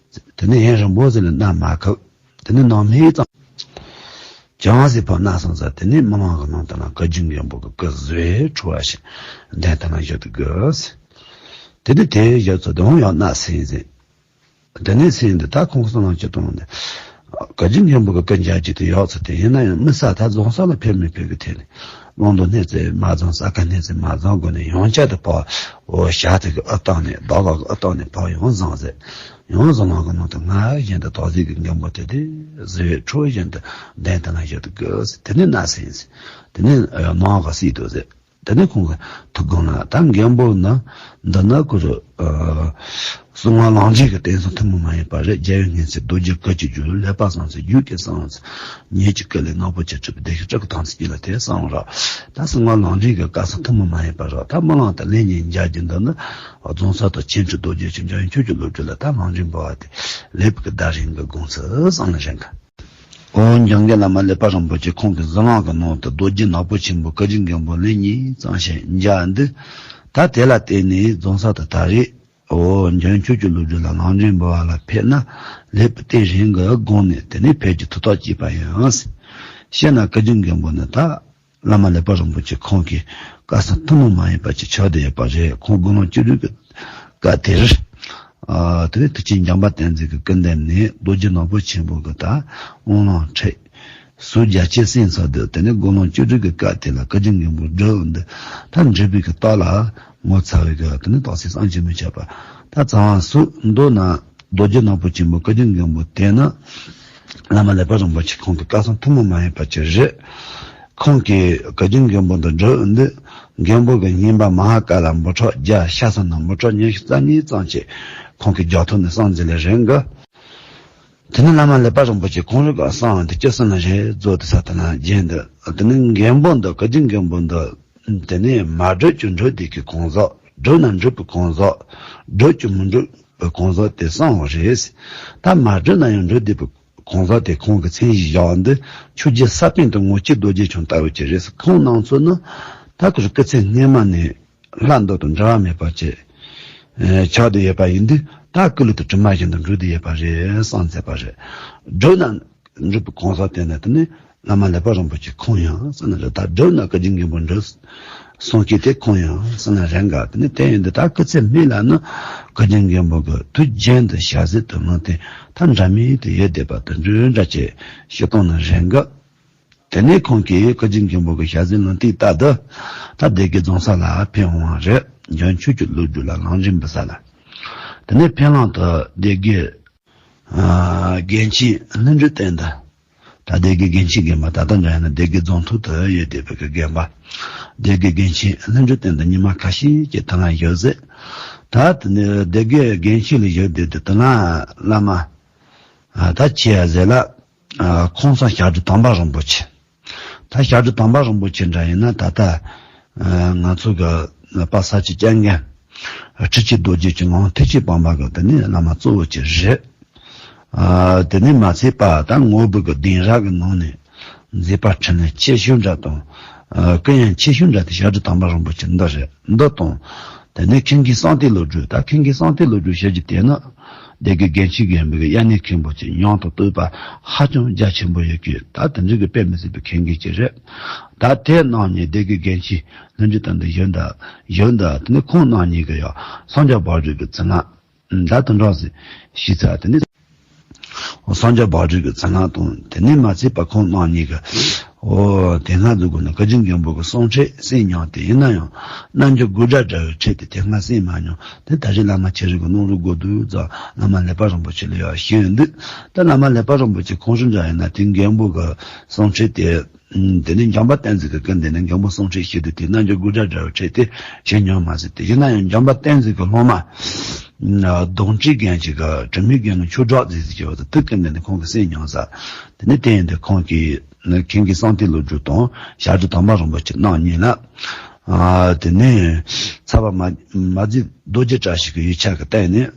དེ་ནས་ཡུན་རིང་པོ་ཟིག་ལ་མནའ་མ་ཁུག་དེ་ནས་ནང་མིའི་ཙང་ཅང་ཟིག་ཕར་མནའ་སོང་ཟ། དེ་ནས་སྨོན་ལམ་གི་ནང་དུ་ན་བཀའ་བརྒྱུད་མགོན་པོ་གི་བཀའ་བཟོས་འཁྲུལ་བ་ཞིག་འདན་དུ་ན་བཞག་ཏུ་དགོས། དེ་ནས་དེའི་ཞབས་ཚོ་དོན་ཡང་མནའ་སེང་ཟིན། དེ་ནས་སེང་འདི་ད་ཁོང་གསང་ལམ་གྱི་དོན་ནི། བཀའ་བརྒྱུད་མགོན་པོ་གི་སྐུ་མཇལ་རྒྱུ་དེ་ཡག་ཚུལ་དེ་ཡིན་ན་ཡང་མི་ས་ད་རྫོང་ས་ལ་ཕེབས་མི་ཕེབས་ཀྱི་ཐད་ནས་ཀློང་རྡོལ་གནས་ཚད་མ་རྫོང་ས་ཁ་གནས་ཚད་མ་རྫོང་དགོན་ནས་ཡང་བསྐྱར་དུ་ཕར་འོ་ཞག་དེ་གི་ཨུ་སྟག་ནས་ཟླ་བ་གི་ཨུ་སྟག་ནས་ཕར་ཡང་བཟང་ཟེར། ཡང་བཟང་ལང་གི་ནང་དུ་ང་བཞིན་དུ་དོགས་ཟིག་གི་མགོན་པོ་དེ་དེ་གཟི་འོད་འཕྲོ་བཞིན་དུ་གདན་དེ་ན་བཞུགས་དུ་དགོས་ཟེར། དེ་ནས་ན་ཟིན་ཟེར། དེ་ནས་ནང་གི་སྲིད་དུ་ཟེར། དེ་ནས་ཁོང་གི་ཐུགས་དགོངས་ལ་ད་མགོན་པོ་ནི་འདི་ནི་ཁོ་རུ་གསང་སྔགས་ལམ་འབྲས་ཀྱི་བསྟན་སྲུང་ཐུན་མོང་མ་ཡིན་པ་རེད། རྒྱལ་བའི་མངོན་ཚེ་རྡོ་རྗེ་སྐུ་གཅིག་གྱུར་ཀླད་པ་གསང་ཚེ་རྒྱུད་ཀྱི་གསང་ཚེ་ཉིད་ཀྱི་སྐུ་ལས་ནག་པོ་ཆེ་གྲུབ་པའི་བདེ་གཤེགས་སྤྲུལ་སྐུ་དམ་ཚིག་གཅིག་ལ་དེ་གསང་རོགས། ད་གསང་སྔགས་ལམ་འབྲས་ཀྱི་བསྐལ་གསུམ་ཐུན་མོང་མ་ཡིན་པ་རོགས། ད་སྨོན་ལམ་དང་ལེགས་ཉེས་མཇལ་རྒྱུ་འདི་ནི་རྫོང་ས་དང་ཆེན་ཁྲི་རྡོ་རྗེ་ཆེན་འཇམ་དབྱངས་ཆོས་ཀྱི་ལོ་རྒྱུས་ལ་ད་ལམ་འབྲས་འབུལ་བ་དེ་ལེགས་པའི་བརྡ་རིང་གི་དགོངས་ཚུལ་གསང་ལ་རེ་འགའ། ཨོ་འཇམ་མགོན་བླ་མ་ཀླད་པ་རིན་པོ་ཆེ་ཁོང་གི་གཟི་བླང་གི་ནང་དུ་རྡོ་རྗེ་ནག་པོ་ཆེན་པོ་བཀའ་བརྒྱུད་མགོན་པོ་ལེགས་ཉེས་གཙང་བཤད་མཇལ་འདི། ད་དེ་ལ་བརྟེན་ནས་རྫོང་ས་དུ་ད་རེས་ཨོ་འཇམ་ཆོས་ཀྱི་ལོ་རྒྱུས་ལ་ལམ་འབྲས་འབུལ་བ་ལ་ཕེབས་ན་ལེགས་པའི་བརྟན་རིང་གི་དགོངས་ནས་དེ་ནས་ཕེབས་རྒྱུ་ཐུགས་ཐག་བཅད་པ་ཡིན། ཞེ་ན་བཀའ་བརྒྱུད་མགོན་པོ་ནི་ད། བླ་མ་ཀླད་པ་རིན་པོ་ཆེ་ཁོང་གིས་བསྐལ་བཟང་ཐུན་མོང་མ་ཡིན་པ་ཅིག་ཆགས་བསྡད་ཡོད་པ་རེད། ཁོང་དགུང་ལོ་བཅུ་དྲུག་གི་སྐབས་དེར། ཨ་དེ་ནས་ཐུགས་རྗེ་འཇམ་དཔལ་བསྟན་འཛིན་གྱི་སྐུ་མདུན་ནས་རྡོ་རྗེ་ནག་པོ་ཆེན་པོ་གི་ད་དབང་ལུང་ཁྲིད་ཟུར་རྒྱ་ཆེ་གསན་ཚར་དུས། དེ་ནས་དགུང་ལོ་བཅུ་དྲུག་གི་སྐབས་དེ་ལ་བཀའ་བརྒྱུད་མགོན་པོ་སྒྲུབ་འདི་ད་འབྲུག་པའི་གི་རྟགས་ལ་ངོ་མཚར་བའི་གི་དེ་ནས་རྟགས་གསལ་བསམ་གྱིས་མི་ཁྱབ་པ་ད་ཚང་བ་སུ་མདོ་ན། རྡོ་རྗེ་ནག་པོ་ཆེན་པོ་བཀའ་བརྒྱུད་མགོན་པོ་དེ་ནི་བླ་མ་ཀླད་པ་རིན་པོ་ཆེ་ཁོང་གི་བསྐལ་བཟང་ཐུན་མོང་མ་ཡིན་པ་ཅིག་རེད། ཁོང་གིས་བཀའ་བརྒྱུད་མགོན་པོ་འདི་སྒྲུབ་འདི་མགོན་པོ་གི་བསྙེན་པ་མ་ཧཱ་ཀཱ་ལ་འབུམ་ཕྲག་བརྒྱ། ཤ་ཟ་ན་འབུམ་ཕྲག་ཉི་ཤུ་རྩ་གཉིས་ཙམ་ཅིག་ཁོང་གི་རྒྱབ་ཐོག་ནས་གསང་མཛད་ལས་རིང་གི། དེ་ནི་བླ་མ་ཀླད་པ་རིན་པོ་ཆེ་ཁོང་རང་གི་གསང་འདི་ཅི་གསུང་ལ་རེ་རྫོགས་དུ་ས་དེ་ན་རྒྱན་འདི། དེ་ནི་མགོན་པོ་འདི་བཀའ་བརྒྱུད་མགོན་པོ་འདི། དེ་ནས་མ་བསྒྲུབས་ཀྱང་འགྲུབ་བསྡད་ཀྱི་གང་ཟག། བསྒྲུབས་ན་འགྲུབ་པའི་གང་ཟག། བསྒྲུབས་ཀྱང་མི་འགྲུབ་པའི་གང་ཟག་དེ་གསང་བ་རེད། ད་མ་བསྒྲུབས་ན་ཡང་འགྲུབ་བསྡད་པའི་གང་ཟག་དེ་ཁོང་གི་མཚན་གཞི་བཞག་འདི་ཆོས་རྗེ་ས་པཎ་དང་ངོར་ཆེན་རྡོ་རྗེ་འཆང་ལྟ་བུ་ཅིག་རེད། ཁོང་རྣམ་ཚོ་ནི་ད་ཁོ་རང་སྐུ་ཚེ་སྔོན་མ་ནས་ལྷ་མདོ་དང་འབྲལ་བ་མེད་པ་ཅིག་ཆགས་བསྡད་ཡོད་པ་ཡིན་དུས། ད་སྐུ་ལུས་དང་གྲིབ་མ་བཞིན་དུ་འགྲོགས་བསྡད་ཡོད་པ་རེད་བསམ་མཛད་པ་རེད། བསྒྲུབས་ན་འགྲུབ་པའི་གང་ཟག་དེ་ནི་དེ་ནི་བླ་མ་ཀླད་པ་རིན་པོ་ཆེ་ཁོང་ཡིན་ཟེར་ན་རེད། ད་བསྒྲུབས་ན་བཀའ་བརྒྱུད་མགོན་པོ་འགྲུབ་གསུང་སྐད་དེ་ཁོང་ཡིན་ཟེར་ན་རེད་འགའ། དེ་ནི་དེ་ཡིན་དུས་ད་སྐུ་ཚེ་སྨད་ལ་ནི་བཀའ་བརྒྱུད་མགོན་པོ་གི་ཐུགས་རྒྱན་དུ་ཞལ་གཟིགས་དུ་ལུང་བསྟན་ད་འདྲ་མིན་དུ་ཡོད་བསྡད་པ་དེ་འདྲ་འདྲ་ཅིག་ཞུ་སྟངས་ནི་རེད་འགའ། དེ་ནས་ཁོང་གིས་བཀའ་བརྒྱུད་མགོན་པོ་གི་ཞལ་གཟིགས་ལུང་བསྟན་ལྟར་དུ་ད་སྡེ་དགེ་རྫོང་ས་ལ་ཕེབས་འོང་བ་རེད། འཇམ་ཆོས་ཀྱི་ལོ་རྒྱུས་ལ་ལམ་འབྲས་འབུལ་ས་ལ། དེ་ནས་ཕེབས་ལམ་དུ་སྡེ་དགེ་ཨ་དགེ་ཆེན་ལྷུན་གྲུབ་བསྟན་དང་། ད་སྡེ་དགེ་དགེ་ཆེན་དགོན་པ་ད་ལྟ་འདྲ་ཡིན་ན་སྡེ་དགེ་རྫོང་ཐོག་ཏུ་ཡོད་བསྡད་པའི་གི་དགོན་པ། སྡེ་དགེ་དགེ་ཆེན་ལྷུན་གྲུབ་བསྟན་དང་ཉི་མ་ཁ་ཤས་ཀྱི་དེ་ན་ཡོད་ཟེར། ད་དེ་ནས་སྡེ་དགེ་དགེ་ཆེན་ལ་ཡོད་བསྡད་དུས་དེ་ན་བླ་མ་ཨ་ད་ཆེ་ཡ་ཟེར་ལ། ཨ་ཁོང་ཚང་ཞབས་དྲུང་དམ་པ་རིན་པོ་ཆེ། ད་ཞབས་དྲུང་དམ་པ་རིན་པོ་ཆེ་འདྲ་ཡིན་ན་ད་ལྟ་ཨ་ང་ཚོ་གི་པ་ས་ཆུ་སྐྱེ་མཁན་ཁྲི་ཆེན་རྡོ་རྗེ་གི་ངང་ཐུགས་ཆེན་སྤངས་པ་གི་དེ་ནས་བླ་མ་གཙོ་བོ་ཅིག་རེད། ཨ་དེ་ནས་མ་ཚད་པ་ད་ངོ་བོ་གི་གདན་རབས་ཀྱི་ནང་ནས་མཛད་པ་འཕྲིན་ལས་ཆེ་ཤོས་འདྲ་དང་། ཨ་སྐུ་ཡང་ཆེ་ཤོས་འདྲ་དེ་ཞབས་དྲུང་དམ་པ་རིན་པོ་ཆེ་འདི་རེད། འདི་དང་། དེ་ནས་མཁན་དགེ་གསང་བསྟོད་བློ་གྲོས། ད་མཁན་དགེ་གསང་བསྟོད་བློ་གྲོས་ཞེས་བྱ་དེ་ནི་སྡེ་དགེ་དགེ་ཆོས་དགོན་པའི་དབྱར་གནས་མཁན་པོ་ཆེ་མྱང་དང་སྟོད་པ་ཧ་ཅང་རྒྱ་ཆེན་པོ་ཡོད་ཀྱི། ད་དེ་འདྲ་གི་དཔེ་མི་སྲིད་པའི་མཁན་དགེ་ཅིག་རེད། ད་དེ་རྣམ་གཉིས་སྡེ་དགེ་དགེ་ཆོས་ལྷུན་གྲུབ་བསྟན་དང་ཡོན་བདག་ཡོན་བདག་དེ་ནི་ཁོང་རྣམ་གཉིས་ཀྱི་ཡང་སངས་རྒྱས་བག་གྲོས་ཀྱི་མཚན་སྔགས་ད་དུང་འགྲོགས་སེ་ཞུས་ཚར། དེ་ནི་སངས་རྒྱས་བག་གྲོས་ཀྱི་མཚན་སྔགས་དང་། དེ་ནས་མ་ཚད་པ་ཁོང་རྣམ་གཉིས་ཀྱི་ཨོ་དེ་སྔ་འཛུགས་དགོས་ན་བཀའ་བརྒྱུད་མགོན་པོ་གི་གསུང་ཆོས་གསན་མྱོང་དེ་ཡིན་ན་ཡང་རྣལ་འབྱོར་དགོད་སྒྲ་འདྲ་བའི་ཆོས་དེ་དེ་སྔ་གསན་མ་མྱོང་། དེ་ད་རེས་བླ་མ་ཁྱེད་རང་གི་གློག་རུ་དགོས་འདུག་ཙང་བླ་མ་ཀླད་པ་རིན་པོ་ཆེ་ལ་ཡང་ཞུས་ཡོད་འདུག་ད་བླ་མ་ཀླད་པ་རིན་པོ་ཆེ་ཁོང་རང་འདྲ་ཡིན་ན་དེ་མགོན་པོ་གི་གསུང་ཆོས་དེ། དེ་ནས་འཇམ་དཔལ་བསྟན་འཛིན་གྱི་སྐུ་མདུན་ནས་མགོན་པོ་གསུང་ཆོས་ཞུས་དུས་དེ་རྣལ་འབྱོར་དགོད་སྒྲ་འདྲ་བའི་ཆོས་དེ་ཞུ་མྱོང་མ་ཟད། དེ་ཡིན་ན་ཡང་འཇམ་དཔལ་བསྟན་འཛིན་གྱི་སློབ་མ་གདོང་དྲི་རྒན་གྱི་གི་དྲི་མེད་རྒན་ལ་ཆོས་གྲགས་རྫས་ཟེར་གྱི་བ་དེ་དུས་སྐུ་མདུན་ནས་ཁོང་གིས་གསན་མྱོང་ས། དེ་ནས་དེ་ཡིན་དུས་ཁོང་གིས་མཁན་གྱི་གསང་བསྟོད་བློ་གྲོས་དང་ཞབས་དྲུང་དམ་པ་རིན་པོ་ཆེ་རྣམ་གཉིས་ལ། དེ་ནས་ཚར་བ་མ་མ་བརྗེད་རྡོ་རྗེ་བཀྲ་ཤིས་ཀྱི་ཡིག་ཆ་གི་སྟེང་ནས།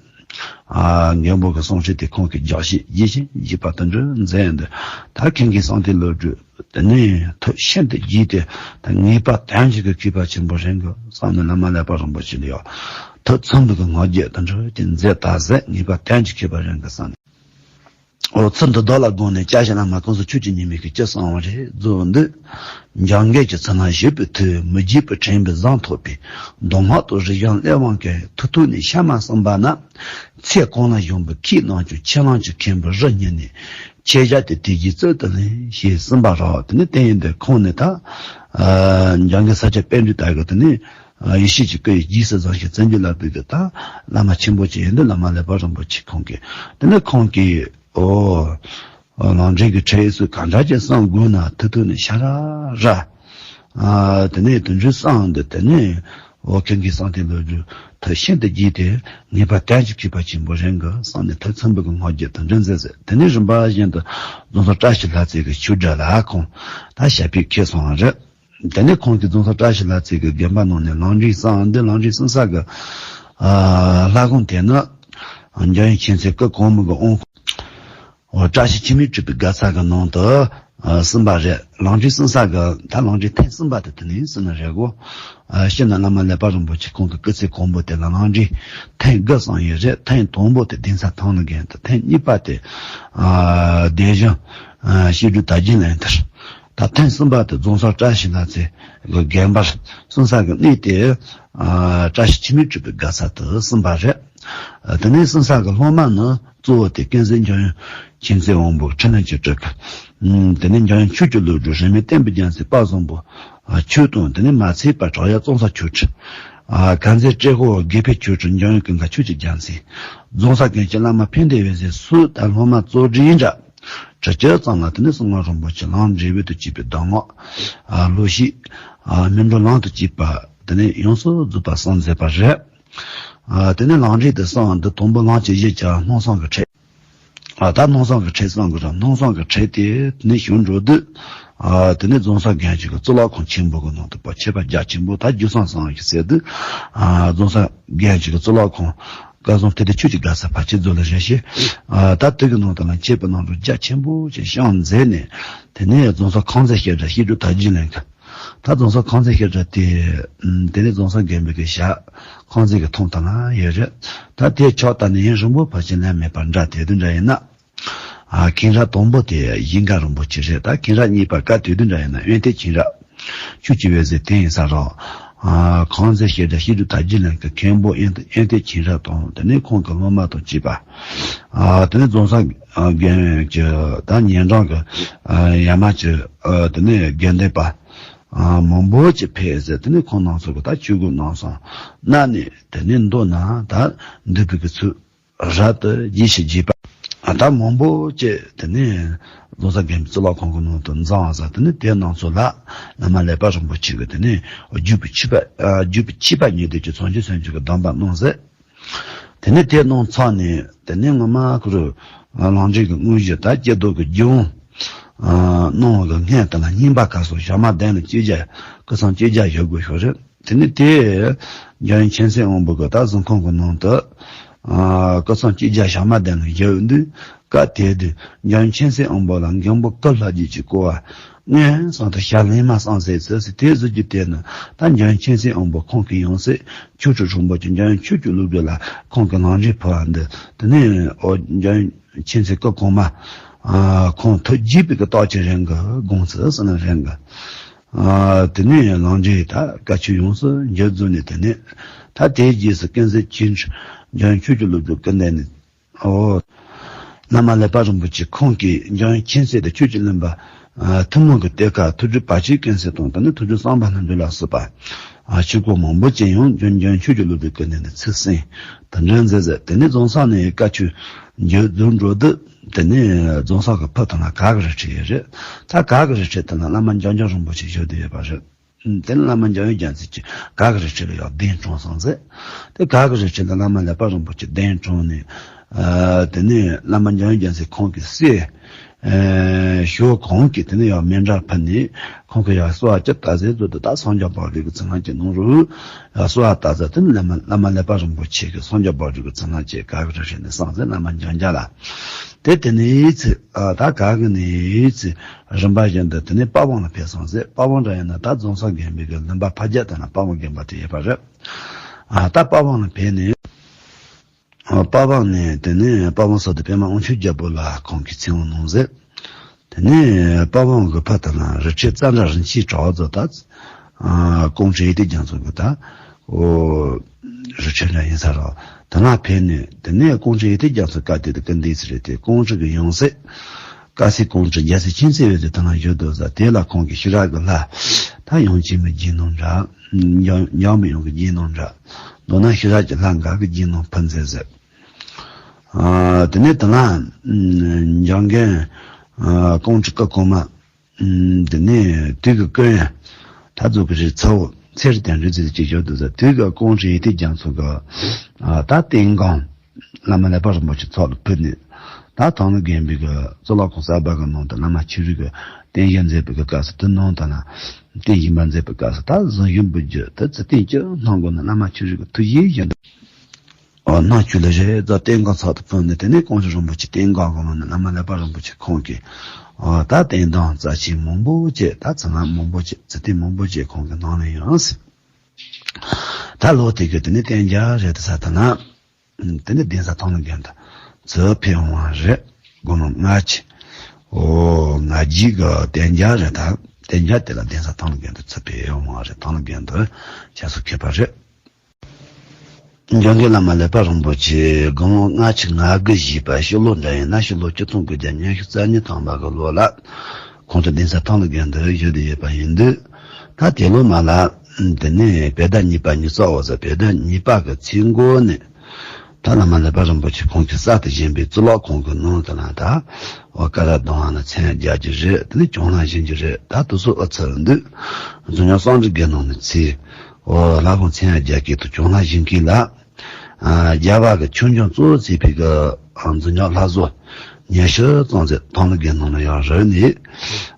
ཨ་མགོན་པོ་གི་གསུང་ཆོས་དེ་ཁོང་གིས་རྒྱག་ཤེས་ཡིད་བཞིན་བགྱིས་པ་དེ་འདྲ་མཛད་འདུག་ད་མཁན་གྱི་གསང་བསྟོད་བློ་གྲོས་དེ་ནས་ཐུགས་ཤིན་ཏུ་དགྱེས་ཏེ་ད་ངེས་པ་དོན་གྱི་གི་མཁས་པ་ཆེན་པོ་རེད་འགའ་བསམ་ནས་བླ་མ་ཀླད་པ་རིན་པོ་ཆེ་ལ་ཡང་ཐུགས་ཚིམ་པའི་གི་ངག་བརྒྱད་དེ་འདྲ་ཅིག་མཛད་ད་ཟེར། ངེས་པ་དོན་གྱི་མཁས་པ་རེད་འགའ་བསམ་ནས། འོ་ཚུལ་འདི་དག་ལ་དགོངས་ནས་སྐྱབས་གཞན་བླ་མ་ཀུན་སོགས་ཆོས་ཀྱི་ཉི་མའི་གི་སྤྱི་གསང་བ་རེད། རྫོགས་འདི། འཇམ་མགོན་གྱི་ཚུལ་ལ་བཞུགས་པའི་མཐུས། མི་བརྗེད་པའི་དྲན་པའི་བཟང་ཐོབ་པས། མདོ་སྔགས་དང་རིག་གཞུང་གླེགས་བམ་གྱི། མཐུ་སྟོབས་ནི་གཤའ་མ་གསུམ་པ་ན། ཚེ་གང་ལ་བཞུགས་པའི་མཁས་རྣམས་ཀྱང་། ཆེ་ལོང་གི་མཁན་པོའི་རིགས་ཉིད་ནས། ཁྱེད་ཅག་དེ་དེ་རྗེས་རྩོད་དུ་ལེན་ཞེས་གསུངས་པ་རེད། དེ་ནས་དེ་ཡིན་དུས་ཁོང་ནི་ད་འཇམ་མགོན་ས་སྐྱ་པཎྜི་ཏ་གི་དེ་ནས་ཡེ་ཤེས་ཀྱི་སྐུ་ཡི་རྗེས་སུ་བཟུང་ཞིང་བརྩོན་འགྲུས་ལ་ཕུལ་གི་ད་བླ་མ་ཆེན་པོ་ཅིག་ཡིན་དུས་བླ་མ་ཀླད་པ་རིན་པོ་ཆེ་ཁོང་གིས་དེ་ནས་ཁོང་གིས་ཨོ། ལམ་འབྲས་ཀྱི་ཁྲིད་ཡིག་སོགས་གང་འདྲ་ཅིག་གསུང་དགོས་ན་ཐུགས་ཐུགས་ནས་ཤ་ར་ར། ཨ་དེ་ནས་དོན་འགྲུབ་གསུངས་འདི་དེ་ནས་འོ་ཁྱེད་ཀྱི་གསང་རྟེན་ལོ་རྒྱུས་ཐུགས་ཤིན་ཏུ་དགྱེས་ཏེ་ངེས་པར་གཏན་གྱི་ཁེ་ཕན་ཆེན་པོ་རེད་གི་གསུངས་ནས་ཐུགས་ཚིམ་པོ་གི་ངོ་རྒྱལ་དོན་འགྲུབ་མཛད་ཟེར། དེ་ནས་རིམ་པ་བཞིན་དུ་རྫོང་སར་བཀྲ་ཤིས་ལྷ་རྩེ་གི་ཆོས་སྒྲུབ་ལ་ཁོང་ད་ཞབས་པད་མཁས་སོང་བ་རེད། དེ་ནས་ཁོང་གིས་རྫོང་སར་བཀྲ་ཤིས་ལྷ་རྩེ་གི་དགོན་པ་ནང་ནས་ལམ་འབྲས་གསུངས་འདི་ལམ་འབྲས་གསུང་ས་གི་ཨ་ལྷ་ཁང་དེ་ནི་འཇམ་དབྱངས་མཁྱེན་བརྩེ་སྐུ་གོང་མ་གི་དབང་འོ་བཀྲ་ཤིས་འཆི་མེད་གྲུབ་པའི་དགའ་ཚལ་གྱི་ནང་དུ་ཨ་གསུངས་པ་རེད། ལམ་འབྲས་གསུང་ས་གི་ད་ལམ་འབྲས་ཐེངས་གསུམ་པ་དེ་དེ་ནས་གསུངས་ནི་རེད་གོ། ཨ་སྤྱིར་ན་བླ་མ་ཀླད་པ་རིན་པོ་ཆེ་ཁོང་གི་སྐུ་ཚེ་གོང་པོ་དེ་ལ་ལམ་འབྲས་ཐེངས་དགུ་གསུངས་ཡོད་རེད། ཐེངས་དང་པོ་དེ་གདན་ས་ཐང་ལྷ་དགོན་དུ། ཐེངས་གཉིས་པ་དེ་ཨ་སྡེ་གཞུང་ཨ་བཤད་སྒྲུབ་དར་རྒྱས་གླིང་དུ། ད་ཐེངས་གསུམ་པ་དེ་རྫོང་སར་བཀྲ་ཤིས་ལྷ་རྩེ་གི་དགོན་པར་གསུང་ས་གི་གནས་དེ་ཨ་བཀྲ་ཤིས་འཆི་མེད་གྲུབ་པའི་དགའ་ཚལ་དུ་གསུངས་པ་རེད། ཨ་དེ་ནས་གསུང་ས་གི་སློབ་མ་ནི་གཙོ་བོ་དེ་ཀུན་གཟིགས་འཇམ་དབྱངས་མཁྱེན་བརྩེ་དབང་པོ་ཁྲི་ལན་གྱི་སྤྲུལ་སྐུ། ཨུམ་དེ་ནས་འཇམ་དབྱངས་ཆོས་ཀྱི་བློ་གྲོས་རིས་མེད་བསྟན་པའི་རྒྱལ་མཚན་དཔལ་བཟང་པོ། ཨ་ཆོས་དང་དེ་ནས་མ་ཚད་པར་བྲག་གཡབ་ཙོང་ས་ཆོས་ཁྲི། ཨ་དཀར་མཛེས་ཏྲེ་ཧོར་དགེ་འཕེལ་ཆོས་ཁྲི་འཇམ་དབྱངས་ཀུན་དགའ་ཆོས་ཀྱི་རྒྱལ་མཚན། རྫོང་སར་དགོན་གྱི་བླ་མ་ཕན་བདེ་འོད་ཟེར་སོགས་ད་སློབ་མ་ཚོགས་སྒྲིག་འདྲ། གྲུབ་ཆ་ཙམ་ལ་དེ་ནས་གསང་སྔགས་རིན་པོ་ཆེ་ལམ་འབྲས་བུ་དང་བཅས་པའི་གདམས་ངག་ཨ་བློ་ཞིག་ཨ་སྨིན་གྲོལ་ལམ་དུ་བཅས་པ་དེ་ནས་ཡོངས་སུ་རྫོགས་པ་གསུངས་མཛད་པ་རེད། ཨ་དེ་ནས་ལམ་འབྲས་དེ་གསུངས་འདི་དང་པོ་ལམ་གྱི་གཞི་ཆགས་སྣང་བསམ་གྱི་ཁྲིད། ཨ་ད་སྣང་བསམ་གྱི་ཁྲིད་གསུང་གི་རེད། སྣང་བསམ་གྱི་ཁྲིད་དེ་དེ་ནས་ཞུ་འགྲོ་དུས། ཨ་དེ་ནས་རྫོང་སར་དགོན་གཅིག་གི་གཙུག་ལག་ཁང་ཆེན་པོ་གི་ནང་དུ་བ་ཆད་པ་རྒྱ་ཆེན་པོ་ད་རྒྱུ་གསང་གསང་གི་ཟེར་དུས། ཨ་རྫོང་སར་དགོན་གཅིག་གི་གཙུག་ལག་ཁང་སྐལ་བཟང་ཐུབ་བསྟན་ཆོས་ཀྱི་དགའ་ཚལ་ཕལ་ཆེར་རྫོགས་ལ་རེ་ཞིག་ཨ་ད་དུས་ཀྱི་ནང་དུ་ལ་མཆོད་པའི་གནང་སྟོན་རྒྱ་ཆེན་པོ་ཅིག་བསྐྱངས་མཛད་ནས། དེ་ནས་རྫོང་སར་ཁང་བརྩེགས་བཤད་གྲྭ་བཤད་སྒྲུབ་དར་རྒྱས་གླིང་གི། ད་རྫོང་སར་ཁང་བརྩེགས་བཤད་གྲྭ་དེ། ཨུམ་དེ་ནས་རྫོང་སར་དགོན་པའི་གི་ཞག་ཁང་བརྩེགས་ཀྱི་ཐོག་དང་ལ་ཡོད་རེད། ད་དེ་ཕྱོགས་ད་ནི་ཡུན་རིང་པོ་ཕལ་ཆེར་ལེན་མེད་པར་འདྲ། དེ་དུས་འདྲ་ཡིན་ན། ཨ་མཁན་རབས་དང་པོ་དེ་ཡིན་དགའ་རིན་པོ་ཆེ་རེད། ད་མཁན་རབས་གཉིས་པ་ཀ་དེ་དུས་འདྲ་ཡིན་ན་དབོན་སྟོན་མཁན་རབས་ཆོས་ཀྱི་འོད་ཟེར་དེ་ཡིན་ས་རེད། ཨ་ཁང་བརྩེགས་བཤད་གྲྭ་བཤད་སྒྲུབ་དར་རྒྱས་གླིང་གི་མཁན་པོ་དབོན་དབོན་སྟོན་མཁན་རབས་དང་དེ་ནས་ཁོང་གི་སློབ་མ་དང་བཅས་པ། ཨ་དེ་ནས་རྫོང་སར་ཨ་དགོན་གྱི་ད་ཉེ་འགྲམ་གྱི་ཨ་ཡ་མ་གྱི་ཨ་དེ་ནས་དགེ་འདུན་པ་ཨ་མང་པོ་ཅིག་ཕེབས་ཟེར། དེ་ནས་ཁོང་རྣམ་ཚོ་གི་ད་ཆོས་གོས་གནང་སོང་། གནང་ནས་དེ་ནས་མདོ་ན་ད་འདུས་པའི་གི་ཚུལ་རབ་ཏུ་རྒྱས་ཤིང་རྒྱས་པ། ཨ་ད་མང་པོ་ཅིག་དེ་ནས་རྫོང་སར་དགོན་པའི་གཙུག་ལག་ཁང་གི་ནང་དུ་འཛོམས་པ་ཟེར། དེ་ནས་དེ་རྣམ་ཚོ་ལ་བླ་མ་ཀླད་པ་རིན་པོ་ཆེ་གི་དེ་ནས་བརྒྱུད་པའི་ཆོས་པ་ཨ་བརྒྱུད་པའི་ཆོས་པ་ཉིད་དུ་ཀྱི་མཚན་ཉིད་མཚན་ཉིད་ཀྱི་སྡོམ་པ་གནང་ཟེར། དེ་ནས་དེ་གནང་ཚར་ནས་དེ་ནས་སྔོན་མ་ཁོ་རང་ལམ་འབྲས་ཀྱི་དངོས་གཞི་ད་སྐྱེ་རྡོར་གྱི་རྒྱུད་དབང་ཨ་གནང་བ་གི་སྔོན་དེ་ལ་བསྙེན་པ་ག་སོགས་ཞག་མ་བདུན་ལ་བཅོ་བརྒྱད་སྐུ་སྲུང་བཅོ་བརྒྱད་བཞུགས་དགོས་ཤོག་རེད། དེ་ནས་དེ་འཇམ་དབྱངས་མཁྱེན་བརྩེ་དབང་པོ་གི་ད་གཟིམ་ཁང་གི་ནང་དུ་ཨ་སྐུ་སྲུང་བཅོ་བརྒྱད་ཞག་མ་བདུན་ལ་བཞུགས་དུས། སྐབས་དེ་དུས་འཇམ་དབྱངས་མཁྱེན་བརྩེ་དབང་པོ་ལ་མགོན་པོ་སྐུ་ལྷ་བརྒྱུད་ཀྱི་སྐུ་བ་མངོན་སུམ་དུ་ཞལ་ལེན་མ་གསུངས་ཟེར་ཚུལ་ཟེར། དེ་ཟེར་རྒྱུ་དེ་ནི་ད་འཇམ་དབྱངས་མཁྱེན་བརྩེ་དབང་པོ་ཁོང་གི་ཡང་སྲིད་ཆོས་ཁྲི་རིན་པོ་ཆེ་འཇམ་དབྱངས་ཆོས་ཀྱི་བློ་གྲོས་ལ་ཁོང་གི་ལམ་འབྲས་ཕུལ་བ་འདི། དེ་ནས་ཨོ་འཇམ་དབྱངས་མཁྱེན་བརྩེ་སྐུ་གོང་མ་ཨ་ཁོང་ཐུགས་དགྱེས་པའི་གི་རྟགས་ཅིག་རེད་གི། དགོངས་ཚུལ་ཟེར་ན་རེད་གི། ཨ་དེ་ནས་ལམ་འབྲས་ད་བཀའ་ཆོས་ཡོངས་སུ་འགྱུར་རྫོགས་ནས། དེ་ནས་ད་དེའི་རྗེས་སུ་ཀུན་གཟིགས་ཆོས་ཁྲི་འཇམ་དབྱངས་ཆོས་ཀྱི་བློ་གྲོས་སྐུ་མདུན་ནས། ཨོ། བླ་མ་ཀླད་པ་རིན་པོ་ཆེ་ཁོང་གིས་འཇམ་དབྱངས་མཁྱེན་བརྩེ་དང་ཆོས་ཀྱི་བློན་པོ་ཨ་ཐུན་མོང་གི་གཏེར་ཁ་ཐུགས་སྒྲུབ་བར་ཆད་ཀུན་སེལ་དང་དེ་ནས་ཐུགས་སྒྲུབ་གསང་བ་ལྷུན་གྲུབ་ལ་སོགས་པ་ཨ་ཆོས་སྐོར་མང་པོ་ཅིག་ཡང་འཇམ་དབྱངས་ཆོས་ཀྱི་བློ་གྲོས་སྐུ་མདུན་ནས་ཚིག་གསན་དང་འབྲེལ་མཛད་མཛད། དེ་ནས་རྫོང་སར་ནས་བཀའ་ཆོས་འགྱུར་རྫོགས་འགྲོ་དུས། དེ་ནས་རྫོང་སར་གྱི་ཕུ་དེ་ན་གར་གྱི་རི་ཁྲོད་ཡོད་རེད། ད་གར་གྱི་རི་ཁྲོད་དེ་ན་བླ་མ་འཇམ་དབྱངས་རིན་པོ་ཆེ་བཞུགས་བསྡད་ཡོད་པ་རེད། དེ་ནས་བླ་མ་འཇམ་དབྱངས་རྒྱལ་མཚན་གྱིས་གར་གྱི་རི་ཁྲོད་ལ་ཡང་གདན་དྲངས་སོང་ཟེར། དེ་གར་གྱི་རི་ཁྲོད་ལ་བླ་མ་ཀླད་པ་རིན་པོ་ཆེ་གདན་དྲངས་ནས། ཨ་དེ་ནས་བླ་མ་འཇམ་དབྱངས་རྒྱལ་མཚན་ཁོང་གི་སྲས་ཨ་ཞོལ་གོང་གིས་དེ་ནས་ཡང་མཎྜལ་ཕུལ་ནས་ཁོང་གིས་ཡང་གསོལ་བ་ཅི་ལྟར་མཛད་རྫོགས་དུས་ད་སངས་རྒྱས་བག་གྲོས་ཀྱི་ཚུལ་ལམ་གྱི་ནང་རུ་ཡང་གསོལ་བ་བཏབ་ཟེར། དེ་ནས་བླ་མ་བླ་མ་ཀླད་པ་རིན་པོ་ཆེ་གིས་སངས་རྒྱས་བག་གྲོས་ཀྱི་ཚུལ་ལམ་གྱི་གར་གྱི་རི་ཁྲོད་ནས་གསུངས་ཟེར། བླ་མ་འཇམ་དབྱངས་ལ། དེ་དེ་ནས་ཚེ་ཨ་ད་གར་གྱི་ནས་ཚེ་རིམ་པ་བཞིན་དུ་དེ་ནས་པ་ཝང་ལ་ཕེབས་སོང་ཟེར། པ་ཝང་འདྲ་ཡིན་ན་ད་རྫོང་སར་དགོན་པའི་གི་ལུང་པ་ཕ་རྒྱལ་དེ་ན་པ་ཝང་དགོན་པ་དེ་ཡོད་པ་རེད། ཨ་ད་པ་ཝང་ལ་ཕེབས་ནས། ཨ་པ་ཝང་ནས་དེ་ནས་པ་ཝང་སོགས་དེ་པདྨ་དབང་ཕྱུག་རྒྱལ་པོ་ལ་ཁོང་གིས་ཚེ་དབང་གནང་ཟེར། དེ་ནས་པ་ཝང་གི་ཕུ་དེ་ན་རི་ཁྲོད་ཙན་དན་རིན་ཆེན་བྲག་རྫོང་ད་ཨ་ཀོང་སྤྲུལ་ཡེ་ཏེ་རྒྱ་མཚོ་གི་ད་ཨོ་རི་ཁྲོད་འདྲ་ཡིན་ས་རེད། དེ་ན་ཕེབས་ནས་དེ་ནས་ཀོང་སྤྲུལ་ཡེ་ཏེ་རྒྱ་མཚོ་སྐབས་དེ་དུས་སྐུ་འདས་ཚར་རེད་དེ། ཀོང་སྤྲུལ་གྱི་ཡང་སྲིད་ དཀར་གསལ་ཀོང་སྤྲུལ་རྒྱལ་སྲས་མཁྱེན་བརྩེ་འོད་ཟེར་དེ་ན་བཞུགས་འདུག་ཟེར། དེ་ལ་ཁོང་གིས་ཤེས་རབ་ཀྱི་ལྷ་ད་ཡང་ཁྱིམ་གྱི་རྒྱན་ནང་འདྲ། འཇམ་འཇམ་དབྱངས་ཀྱི་རྒྱན་ནང་འདྲ། མདོར་ན་ཤེས་རབ་ཀྱི་ལྷ་འགའ་གི་རྒྱན་ནང་ཕུལ་མཛད་ཟེར། ཨ་དེ་ནས་དེ་ན་འཇམ་མགོན་ཨ་ཀོང་སྤྲུལ་སྐུ་གོང་མ། ཨུམ། དེ་ནས་དུས་ཀྱི་སྐུ་ཡང་ད་རྫོགས་ཀྱི་རིགས་ཚ་བོ་ཚེ་རིང་དོན་གྲུབ་ཚེ་གཅིག་བཞུགས་འདུག་ཟེར། དུས་ཀྱི་ཀོང་སྤྲུལ་ཡེ་ཏི་རྒྱ་མཚོ་གི་ཨ་ད་རྟེན་སྒང་བླ་མ་ཀླད་པ་རིན་པོ་ཆེ་ཚོགས་ལ་ཕུལ་ནས། ད་དང་ལ་རྒན་པའི་གི་གཙུག་ལག་ཁང་གསར་པ་གི་ནང་དུ་བླ་མ་ཆོས་རིག་གི་རྟེན་གཞི་མཛད་པའི་གི་སྐབས་སུ། དེ་ནང་དུ་ན་རྟེན་གཞི་མ་མཛད་པའི་སྐབས་སུ་ད་གཟིམ་ཤིང་འབུལ་རྒྱུ་དེ་ཚུལ་བསྟན་ཅི་གནང་དགོས་ན་བླ་མ་ཆོས་རིག་གི་ཐུགས་བཞེད་བཞིན་དུ། ཨོ་ནང་ཆོས་ལ་རེ་ད་རྟེན་སྒང་ཚོགས་དུ་ཕུལ་ནས། དེ་ནས་ཀོང་སྤྲུལ་རིན་པོ་ཆེ་རྟེན་སྒང་གི་ནང་ནས་བླ་མ་ཀླད་པ་རིན་པོ་ཆེ་ཁོང་གིས་ཨོ་ད་རྟེན་དང་རྩ་ཆེན་མང་པོ་བཅས། ད་ཚིག་ངག་མང་པོ་བཅས། ཚིག་རྟེན་མང་པོ་བཅས་ཁོང་གིས་གནང་ནས་ཡང་ཟེར། ད་ལོ་དེ་གི་དེ་ནས་བསྟན་རྒྱས་རེད་ད་ས་ད་ན། དེ་ནས་གདན་ས་ཐང་ལ་རྒན་དུ་ཚུར་ཕེབས་འོང་བ་རེད། དགུང་ལོ་ལྔ་བཅུ། ཨོ་ལྔ་བཅུ་གི་བསྟན་རྒྱས་རེད་ད། བསྟན་རྒྱས་དེ་ལ་གདན་ས་ཐང་ལ་རྒན་དུ་ཚུར་ཕེབས་འོང་བ་རེད། ཐང་ལ་རྒན་དུ་ཞབས་སོར་འཁོད་པ་རེད། འཇམ་མགོན་བླ་མ་ཀླད་པ་རིན་པོ་ཆེ་དགུང་ལོ་ལྔ་བཅུ་ང་དགུ་བཞེས་པ་ཕྱི་ལོ་འདྲ་ཡིན་ན་ཕྱི་ལོ་ཆིག་སྟོང་དགུ་བརྒྱ་ཉི་ཤུ་རྩ་གཉིས་ཐམ་པ་གི་ལོ་ལ་ཁོང་ཚོ་གདན་ས་ཐང་ལ་རྒན་དུ་བཞུགས་བསྡད་ཡོད་པ་ཡིན་དུས། ད་དེ་ལོ་མ་ལ་དེ་ནས་བོད་ཟླ་གཉིས་པ་ཉི་ཤུ་རྩ་བ་ཟེར། བོད་ཟླ་གཉིས་པ་གི་ཚེས་འགོ་ནས་ད་བླ་མ་ཀླད་པ་རིན་པོ་ཆེ་ཁོང་གིས་གསར་དུ་བཞེངས་པའི་གཙུག་ལག་ཁང་གི་ནང་དུ་ན་ད་འོ་སྐལ་བཟང་གདོང་བ་ན་མཚན་རྒྱག་རྒྱུ་རེད། དེ་ནས་གྱང་ལམ་བཞེངས་རྒྱུ་རེད། ད་དེ་ཚོ་ཨུ་ཚུགས་འདུག། རྫོང་རྒྱལ་གསང་སྤྲུལ་དགེ་སློང་ནས་ཚེ་འོ་ལྷ་ཁང་མཚན་རྒྱག་མཁན་དང་གྱང་ལམ་བཞེངས་མཁན་ལ། ཨ་རྒྱ་བོད་ཀྱི་ཆོས་འབྱུང་གཙོ་བོ་བྱས་པའི་གི་ཨ་རྫོང་རྒྱལ་ལྷ་བཟོ་ཉི་ཤུ་ཙམ་ཟིག་ཐང་ལ་རྒན་ནང་ལ་ཡང་རོལ་ནས།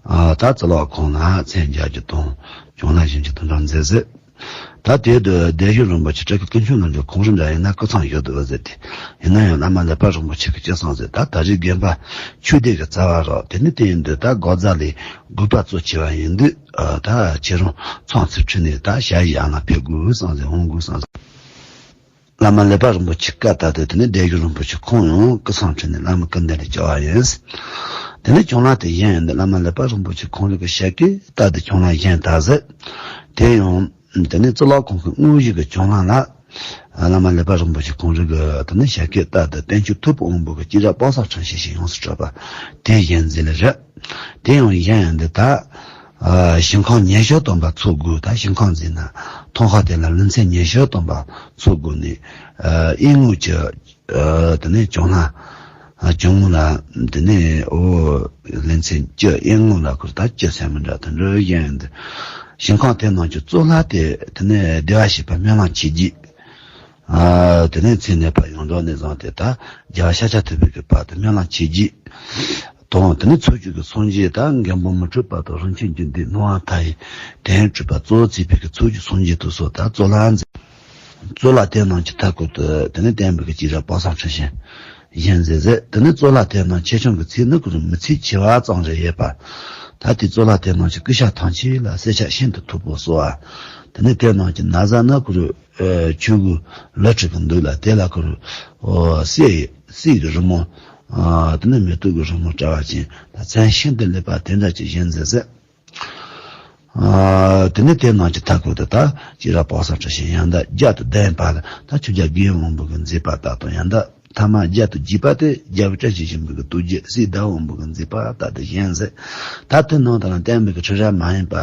ཨ་ད་གཙུག་ལག་ཁང་ལ་མཚན་རྒྱག་རྒྱུ་དང་གྱང་ལམ་བཞེངས་རྒྱུ་དེ་འདྲ་མཛད་ཟེར། ད་དེ་དུས་སྡེ་བཞི་རིན་པོ་ཆེ་སྤྲུལ་སྐུ་ཀུན་མཆོག་རྣམ་རྒྱལ་ཁོང་རང་འདྲ་ཡིན་ན་སྐུ་མཚམས་བཞུགས་འདུག་ཟེར་ཏེ། ཡིན་ན་ཡང་བླ་མ་ཀླད་པ་རིན་པོ་ཆེ་གིས་ཅི་གསུངས་ཟེར། ད་ད་རེས་དགོན་པ་ཆོས་སྡེ་གི་རྩ་བ་རོགས། དེ་ནི་དེ་ཡིན་དུས་ད་དགོན་རྫ་ལས་དགོས་པ་གཙོ་ཆེ་བ་ཡིན་དུས། ཨ་ད་ཁྱེད་རང་མཚམས་ཚུར་ཁྲིད་ནས་ད་ཞག་བཞི་ནང་ཕེབས་དགོས་གསུངས་ཟེར། འོང་དགོས་གསུངས་ཟེར། བླ་མ་ཀླད་པ་རིན་པོ་ཆེ་བཀའ་ལྟར་དུ་དེ་ནས་སྡེ་བཞི་རིན་པོ་ཆེ་ཁོང་ཡང་སྐུ་མཚམས་ཁྲིད་ནས་བླ་མའི་སྐུ་མདུན་ལ་བཅར་བ་ཡིན། དེ་ནས་གྱང་ལམ་དེ་བཞེངས་ཡོང་དུས་བླ་མ་ཀླད་པ་རིན་པོ་ཆེ་ཁོང་རང་གི་ཞལ་བཀོད་ལྟར་དུ་གྱང་ལམ་བཞེངས་དང་ཟེར། དེ་ཡང་དེ་ནས་གཙུག་ལག་ཁང་གི་དངོས་གཞི་གི་གྱང་ལམ་ལ་བླ་མ་ཀླད་པ་རིན་པོ་ཆེ་ཁོང་རང་གི་དེ་ནས་ཞལ་བཀོད་ལྟར་དུ་བསྟན་བཅོས་ཐུབ་པའི་དབང་པོ་གི་སྐྱེས་རབས་དཔག་བསམ་འཁྲུལ་ཞིག་ཞིག་ཡོངས་སུ་གྲུབ་པ་དེ་བཞེངས་མཛད་ལེ་རེད། དེ་ཡང་བཞེངས་ཡོང་དུས་ད། ཨ་ཞིང་ཁམས་ཉི་ཤུ་སྟོང་པ་ཚོ་དགོས། ད་ཞིང་ཁམས་ཟེར་ན་ཐང་ཁ་དེ་ལ་ལུས་མཚན་ཉི་ཤུ་སྟོང་པ་ཚོ་དགོས་ནས། ཨ་གཡས་ངོས་ཀྱི་ཨ་དེ་ནས་གྱང་ལམ། ཨ་གྱང་ངོས་ལ་དེ་ནས་འོ་ལུས་མཚན་བཅུ། གཡོན་ངོས་ལ་ཁུར་ད་བཅུ་ཟེར་མི་འདྲ་དེ་འདྲ་བཞེངས་ཡོང་དུས། ཞིང་ཁམས་དེ་ནང་གི་གཙུག་ལག་དེ་དེ་ནས་བདེ་བར་གཤེགས་པ་སྨོན་ལམ་ཆེ་བརྒྱད། ཨ་དེ་ནས་མཚན་ནས་ཕར་ཡོངས་གྲགས་ནས་བཟུང་སྟེ་ད་རྒྱལ་བ་ཤཱཀྱ་ཐུབ་པའི་གི་བར་དུ་སྨོན་ལམ་ཆེ་བརྒྱད་དང་། དེ་ནས་མཚོ་བཅུ་གི་སངས་རྒྱས་དང་མགོན་པོ་མི་འཁྲུགས་པ་དང་རིན་ཆེན་རྒྱུད་སྡེ་སྣང་བ་མཐའ་ཡས་དོན་གྲུབ་པ་གཙོ་བོ་བྱས་པའི་གི་མཚོ་བཅུ་སངས་རྒྱས་དེ་ཚོ་ད་གཙུག་ལག་མཛད། གཙུག་ལག་དེ་རྣམས་ཀྱི་མཐའ་སྐོར་དུ་དེ་ནས་བསྟན་པའི་གི་སྐྱེས་རབས་དཔག་བསམ་འཁྲུལ་ཞིག་བཞེངས་མཛད་ཟེར། དེ་ནས་གཙུག་ལག་དེ་རྣམས་ཆེ་ཆུང་གི་ཚད་ནི་ཁུར་མི་ཚད་ཆེ་བ་ཙམ་རེ་ཡོད་པ། ད་དེ་གཙུག་ལག་དེ་རྣམས་ཀྱི་སྐུ་ཤ་ཐམས་ཅད་ལ་གསེར་ཆབ་ཤིན་ཏུ་མཐུག་པོ་གསོལ་བ། དེ་ནས་དེ་རྣམས་ཀྱི་ན་བཟའ་ནི་ཁུར་ཨ་ཆོས་གོས་ལི་ཁྲི་གི་མདོག་ལ་དེ་ལ་ཁུར་ཨོ་གསེར་གསེར་གྱི་རི་མོ། ཨ་དེ་ནས་མེ་ཏོག་གི་རི་མོ་བཀྲ་བ་ཅན་ད་མཚན་ཤིན་ཏུ་ལེགས་པ་དེ་འདྲ་ཅིག་བཞེངས་མཛད་ཟེར། ཨ་དེ་ནས་དེ་རྣམས་ཀྱི་མཐའ་སྐོར་དུ་ད་སྐྱེས་རབས་དཔག་བསམ་འཁྲུལ་ཞིག་ཡང་ད་བརྒྱ་དང་ལྡན་པ་ལ་ད་ཆོས་རྒྱལ་དགེ་འོས་དབང་པོ་གིས་མཛད་པ་ལྟར་དང་། ཡང་ད་ཐ་མ་བརྒྱད་དང་བརྒྱད་པ་དེ་རྒྱལ་བུ་བཀྲ་ཤིས་ཆེན་པོ་གི་རྡོ་རྗེ་སྲས་ཟླ་བ་དབང་པོ་གིས་མཛད་པ་ལྟར་དུ་བཞེངས་ཟེར། ད་དེ་ནང་དུ་ན་བསྟན་པའི་གི་ཁྲི་རབས་མ་ཡིན་པ་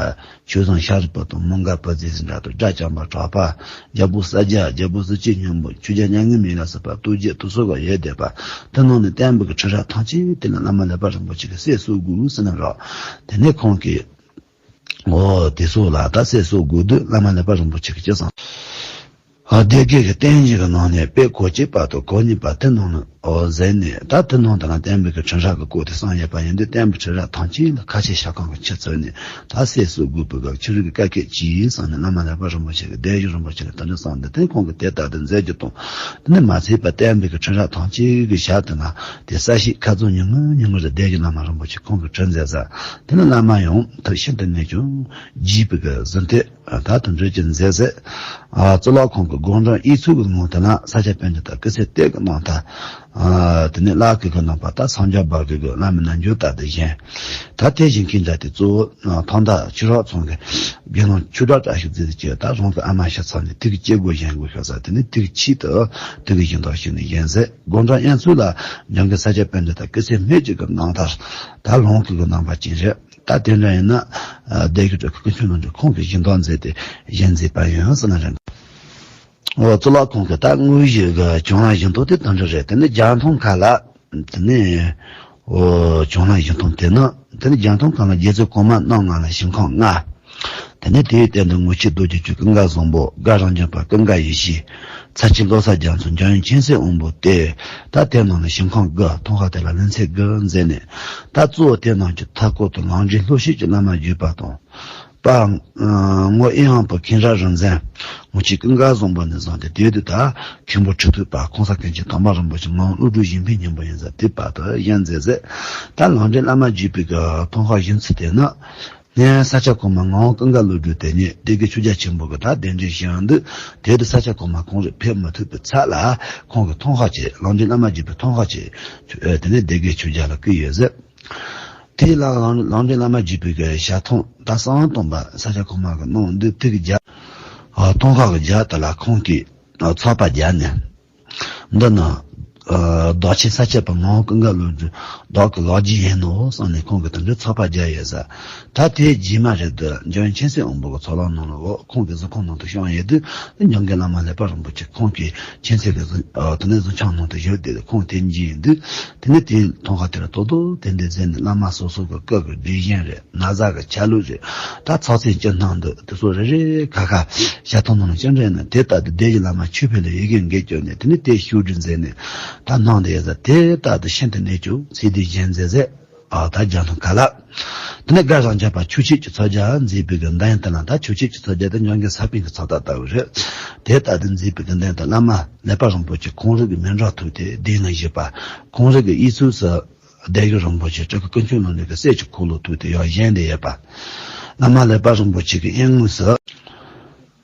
ཆོས་བཟང་ཤཱ་རིའི་བུ་དང་མོའུ་འགལ་བུ་བརྩེགས་ཟེར་འདྲ་དང་སྒྲ་བྱམས་པ་གྲགས་པ། རྒྱལ་པོ་ས་སྐྱ། རྒྱལ་པོ་གཟི་བརྗིད་སྙིང་པོ། ཆོས་རྒྱལ་མྱ་ངན་མེད་ལ་སོགས་པ་རྡོ་རྗེ་དེ་ཚོ་ག་ཡོད་བསྡད་པ། དེ་ནང་ནས་བསྟན་པའི་གི་ཁྲི་རབས་ཐམས་ཅད་དེ་ལ་བླ་མ་ཀླད་པ་རིན་པོ་ཆེ་གིས་གསེར་གསོལ་དགོས་ཟེར་ནས་རོགས། དེ་ནས་ཁོང་གིས། འོ་དེ་ཚོ་ལ་ད་གསེར་གསོལ་དགོས་དུས་བླ་མ་ཀླད་པ་རིན་པོ་ཆེ་གིས་ཅི་གསུངས། ཨ་སྡེ་དགེ་གི་རྟེན་གཞི་གི་ནང་ནས་དཔེ་གོ་གཅིག་པ་དང་གོ་གཉིས་པ་དེ་ནང་ནས་འོ་ཟེར་ནས། ད་དེ་ནང་དུ་ན་བསྟན་པའི་གི་ཁྲི་རབས་ཀྱི་སྐོར་དེ་གསུངས་ཡོད་པ་ཡིན་དུས། བསྟན་པའི་ཁྲི་རབས་ཐམས་ཅད་ལ་ཁ་ཆེ་ཤ་སྐམ་གྱི་ཆུ་བཙོས་ནས་ད་གསེར་གསོལ་དགོས་པའི་གི་ཆོས་རིག་གི་བཀའ་བཀོད་ཅིག་གསུངས་ནས། བླ་མ་ཀླད་པ་རིན་པོ་ཆེ་གིས་སྡེ་བཞི་རིན་པོ་ཆེ་ལ་དེ་འདྲ་གསུངས་འདུག། དེ་ཁོང་གིས་དེ་ལྟར་དུ་མཛད་རྒྱུ་དང་། དེ་ནས་མ་ཚད་པ་བསྟན་པའི་གི་ཁྲི་རབས་ཐམས་ཅད་ཀྱི་ཞབས་དེ་ན་དེ་གསལ་བཤད་ཁ་རྩང་ཉུང་ངུ་ཉུང་ངུ་རེ་སྡེ་བཞི་བླ་མ་རིན་པོ་ཆེ་ཁོང་གིས་བྲིས་མཛད་ཟེར། དེ་ནས་བླ་མ་ཡང་ཐུགས་ཤིན་ཏུ་ནས་ཀྱང་དགྱེས་པའི་གི་གཟིམ་དེ་ད་དུང་འགྲེལ་གྱི་མཛད་ཟེར། ཨ་གཙུག་ལག་ཁང་གི་ དགུང་གྲངས་དབྱུག་ཚོ་གི་ནང་དུ་ན་ས་སྐྱ་པཎྜི་ཏ་སྐུ་ཚེ་གཏེར་གྱི་རྣམ་ཐར། ཨ་དེ་ནས་བླ་གི་གི་རྣམ་པར་ད་སངས་རྒྱས་འབར་གི་གི་བླ་མའི་རྣལ་འབྱོར་ལྟར་དུ་བཞེངས། ད་དེ་བཞེངས་མཁན་འདྲ་དེ་གཙོ་བོ་ཐང་ད་ཆོས་རབ་ཚང་གི་དགེ་སློང་ཆོས་གྲགས་བཀྲ་ཤིས་རྩེ་ཟེར་གྱི་ད་རང་གི་ཨ་མ་ཤི་ཚར་ནས་དེ་གི་སྐྱེ་སྒོ་གཞན་དགོས་ཤག་ས་དེ་ནས་དེ་གི་ཆེད་དུ་དེ་གི་སྦྱིན་བདག་ཞུས་ནས་བཞེངས་ཟེར། དགུང་གྲངས་དབྱུག་ཚོ་ལ་འཇམ་མགོན་ས་སྐྱ་པཎྜི་ཏ་སྐུ་ཚེ་སྨད་ཀྱི་གི་རྣམ་ཐར་ད་ལོངས་སྐུ་གི་རྣམ་པ་ཅན་རེད། ད་དེ་འདྲ་ཡིན་ན་སྡེ་དགེ་སྤྲུལ་སྐུ་ཀུན་མཁྱེན་རྣམ་འགྲེལ་ཁོང་གིས་སྦྱིན་བདག་མཛད་དེ་བཞེངས་མཛད་པ་ཡིན་ཟེར་ན་རེད། འོ་གཙུག་ལག་ཁང་གི་ད་དངོས་གཞི་གི་བྱུང་བ་བཞིན་དུ་དེ་དང་འདྲ་རེད། དེ་ནི་རྒྱ་མཐོང་ཁ་ལ། དེ་ནས་འོ་བྱུང་ལ་བཞི་སྟོང་དེ་ནི་དེ་ནི་རྒྱ་མཐོང་གང་ལ་རྗེ་བཙུན་གོང་མ་རྣམ་ལྔ་ལ་ཞིང་ཁམས་ལྔ། དེ་ནས་དེའི་སྟེང་དུ་ངོ་མཆོད་རྡོ་རྗེ་ཆོས་ཀུན་དགའ་བཟང་པོ་དགའ་རབ་འབྱམས་པ་ཀུན་དགའ་ཡེ་ཤེས། ཚར་གཅིག་བློ་གསལ་རྒྱ་མཚོ་འཇམ་དབྱངས་མཁྱེན་བརྩེ་དབང་པོ་སྟེ། ད་དེ་རྣམས་ལ་ཞིང་ཁམས་དགུ་ཐོག་ཁ་དེ་ལ་ལྷུང་བཟེད་དགུ་མཛད་ནས། ད་གཙོ་བོ་དེ་རྣམས་ཀྱི་མཐའ་སྐོར་དུ་ལམ་འབྲས་ལྷུར་བྱེད་ཀྱི་བླ་མ་བརྒྱུད་པ་དང་། པ། ངོ་དབྱེ་བ་པོ་མཁན་རབ་རིམ་བཟང་། ངོ་མཆོད་ཀུན་དགའ་བཟང་པོ་ནས་བཟུང་སྟེ་དེ་དུས་ད་མཁན་པོ་ཁྲི་ཐོག་པ་གོང་ས་སྐྱོན་ཅན་དམ་པ་རིན་པོ་ཆེ་ངག་དབང་ཀླུ་སྒྲུབ་གཞན་ཕན་སྙིང་པོ་ཡིན་ཟེར་དེ་བར་དུ་བཞེངས་མཛད་ཟེར། ད་ལམ་འབྲས་བླ་མ་བརྒྱུད་པའི་གི་ཐོག་ཁ་བཞེངས་ཚུལ་དེ་ནི། སྔོན་ས་སྐྱ་གོང་མ་ངག་དབང་ཀུན་དགའ་བློ་གྲོས་དེ་ཉིད་སྡེ་དགེ་ཆོས་རྒྱལ་ཆེན་པོ་གི་ད་གདན་འདྲེན་ཞུ་ཡང་འདུག་དེ་དུས་ས་སྐྱ་གོང་མ་ཁོང་རང་ཕེབས་མ་ཐུབ་པའི་ཚབ་ལ་ཁོང་གི་ཐོག་ཁ་བྱས་ལམ་འབྲས་བླ་མ་བརྒྱུད་པའི་ཐོག་ཁ་བྱས། དེ་ནས་སྡེ་དགེ་ཆོས་རྒྱལ་ལ་བསྐོས་ཡོད་ཟེར། དེའི་ལམ་ལམ་འབྲས་བླ་མ་བརྒྱུད་པའི་གི་ཞལ་ཐང་ད་གསང་བ་སྟོན་པ་ས་སྐྱ་གོང་མ་གི་གནང་འདུག་དེ་གི་རྒྱབ། ཨ་ཐང་ཁ་གི་རྒྱབ་དེ་ལ་ཁོང་གིས་ཨ་ཚགས་པར་བརྒྱབ་ནས། འདི་ནི་ཨ་བདག་ཆེན་ས་སྐྱ་པ་ངག་དབང་ཀུན་དགའ་བློ་གྲོས་བདག་གི་ལོ་རྒྱུས་ཡིན་ནོ་གསུངས་ནས་ཁོང་གིས་དེ་འདྲའི་ཚགས་པར་བརྒྱབ་ཡོད་ས། ད་དེའི་རྗེས་མ་རེད་དུ་འཇམ་དབྱངས་མཁྱེན་བརྩེ་དབང་པོ་གི་ཚོགས་ལམ་ནང་ལ་འོ་ཁོང་གི་གཟིམ་ཁང་ནང་དུ་བཞུགས་ཡོད་དུས་འཇམ་མགོན་བླ་མ་ཀླད་པ་རིན་པོ་ཆེ་ཁོང་གི་མཁྱེན་བརྩེ་གི་གཟིམ་ཨ་དེ་ནས་གཟིམ་ཁང་ནང་དུ་བཞུགས་ཏེ་ཁོང་དེ་མཇལ་ཡོང་དུས། དེ་ནས་དེའི་ཐང་ཁ་དེ་ལ་ཏོག་ཏོག་དེ་འདྲ་མཛད་ནས་བླ་མ་སོ་སོ་གི་སྐུ་གི་སྒྲིག་གཞན་རེད། ན་བཟའ་གི་ཆ་ལུགས་རེད། ད་ཚགས་ཚུད་ཅི་སྣང་འདུག་དེ་ཚོ་རེ་རེ་ཁ་ཁ་ཞལ་ཐང་ནང་ལ་ཅི་འདྲ་ཡིན་ན་དེ་ལྟར་དུ་སྡེ་བཞི་བླ་མ་མཆོད་འཕེལ་ལ་ཡི་གེ་འགེལ་བཅོས་ནས་དེ་ནས་དེ་བཤད་སྒྲུབ་མཛད་ནས་ད་སྣང་དེ་ཡ་ཟ་དེ་ལྟར་དུ་ཤིན་ཏུ་གནད་གཅོད་ཚིག་དེ་གཞན་མཛད་ཟེར། ཨ་ད་རྒྱ་མཐོང་ཁ་ལ། དེ་ནས་དགའ་རབ་འབྱམས་པ་ཆོས་ཁྱབ་ཀྱི་ཚོགས་རྒྱན་མཛད་པའི་གི་མདའ་ཡན་དེ་ལ་ད་ཆོས་ཁྱབ་ཀྱི་ཚོགས་རྒྱན་དེ་འཇམ་མགོན་ས་པཎ་གྱི་ཚོགས་བདག་ལྟ་བུ་རེད། དེ་ལྟར་དུ་མཛད་པའི་གི་མདའ་ཡན་དེ་བླ་མ་ཀླད་པ་རིན་པོ་ཆེ་ཁོང་རང་གི་མཎྜལ་ཐུགས་ཏེ་གདན་ལ་བཞུགས་པ། ཁོང་རང་གི་དབུ་གཙུག་སུ། སྡེ་དགེ་རིན་པོ་ཆེ་སྤྲུལ་སྐུ་ཀུན་མཁྱེན་ལུང་རིགས་ཀྱི་སྲས་ཀྱི་འཁོར་ལོ་ཐུགས་ཏེ་ཡར་བཞེངས་ཏེ་ཡོད་པ། བླ་མ་ཀླད་པ་རིན་པོ་ཆེ་གི་གཡས་ངོས་སུ།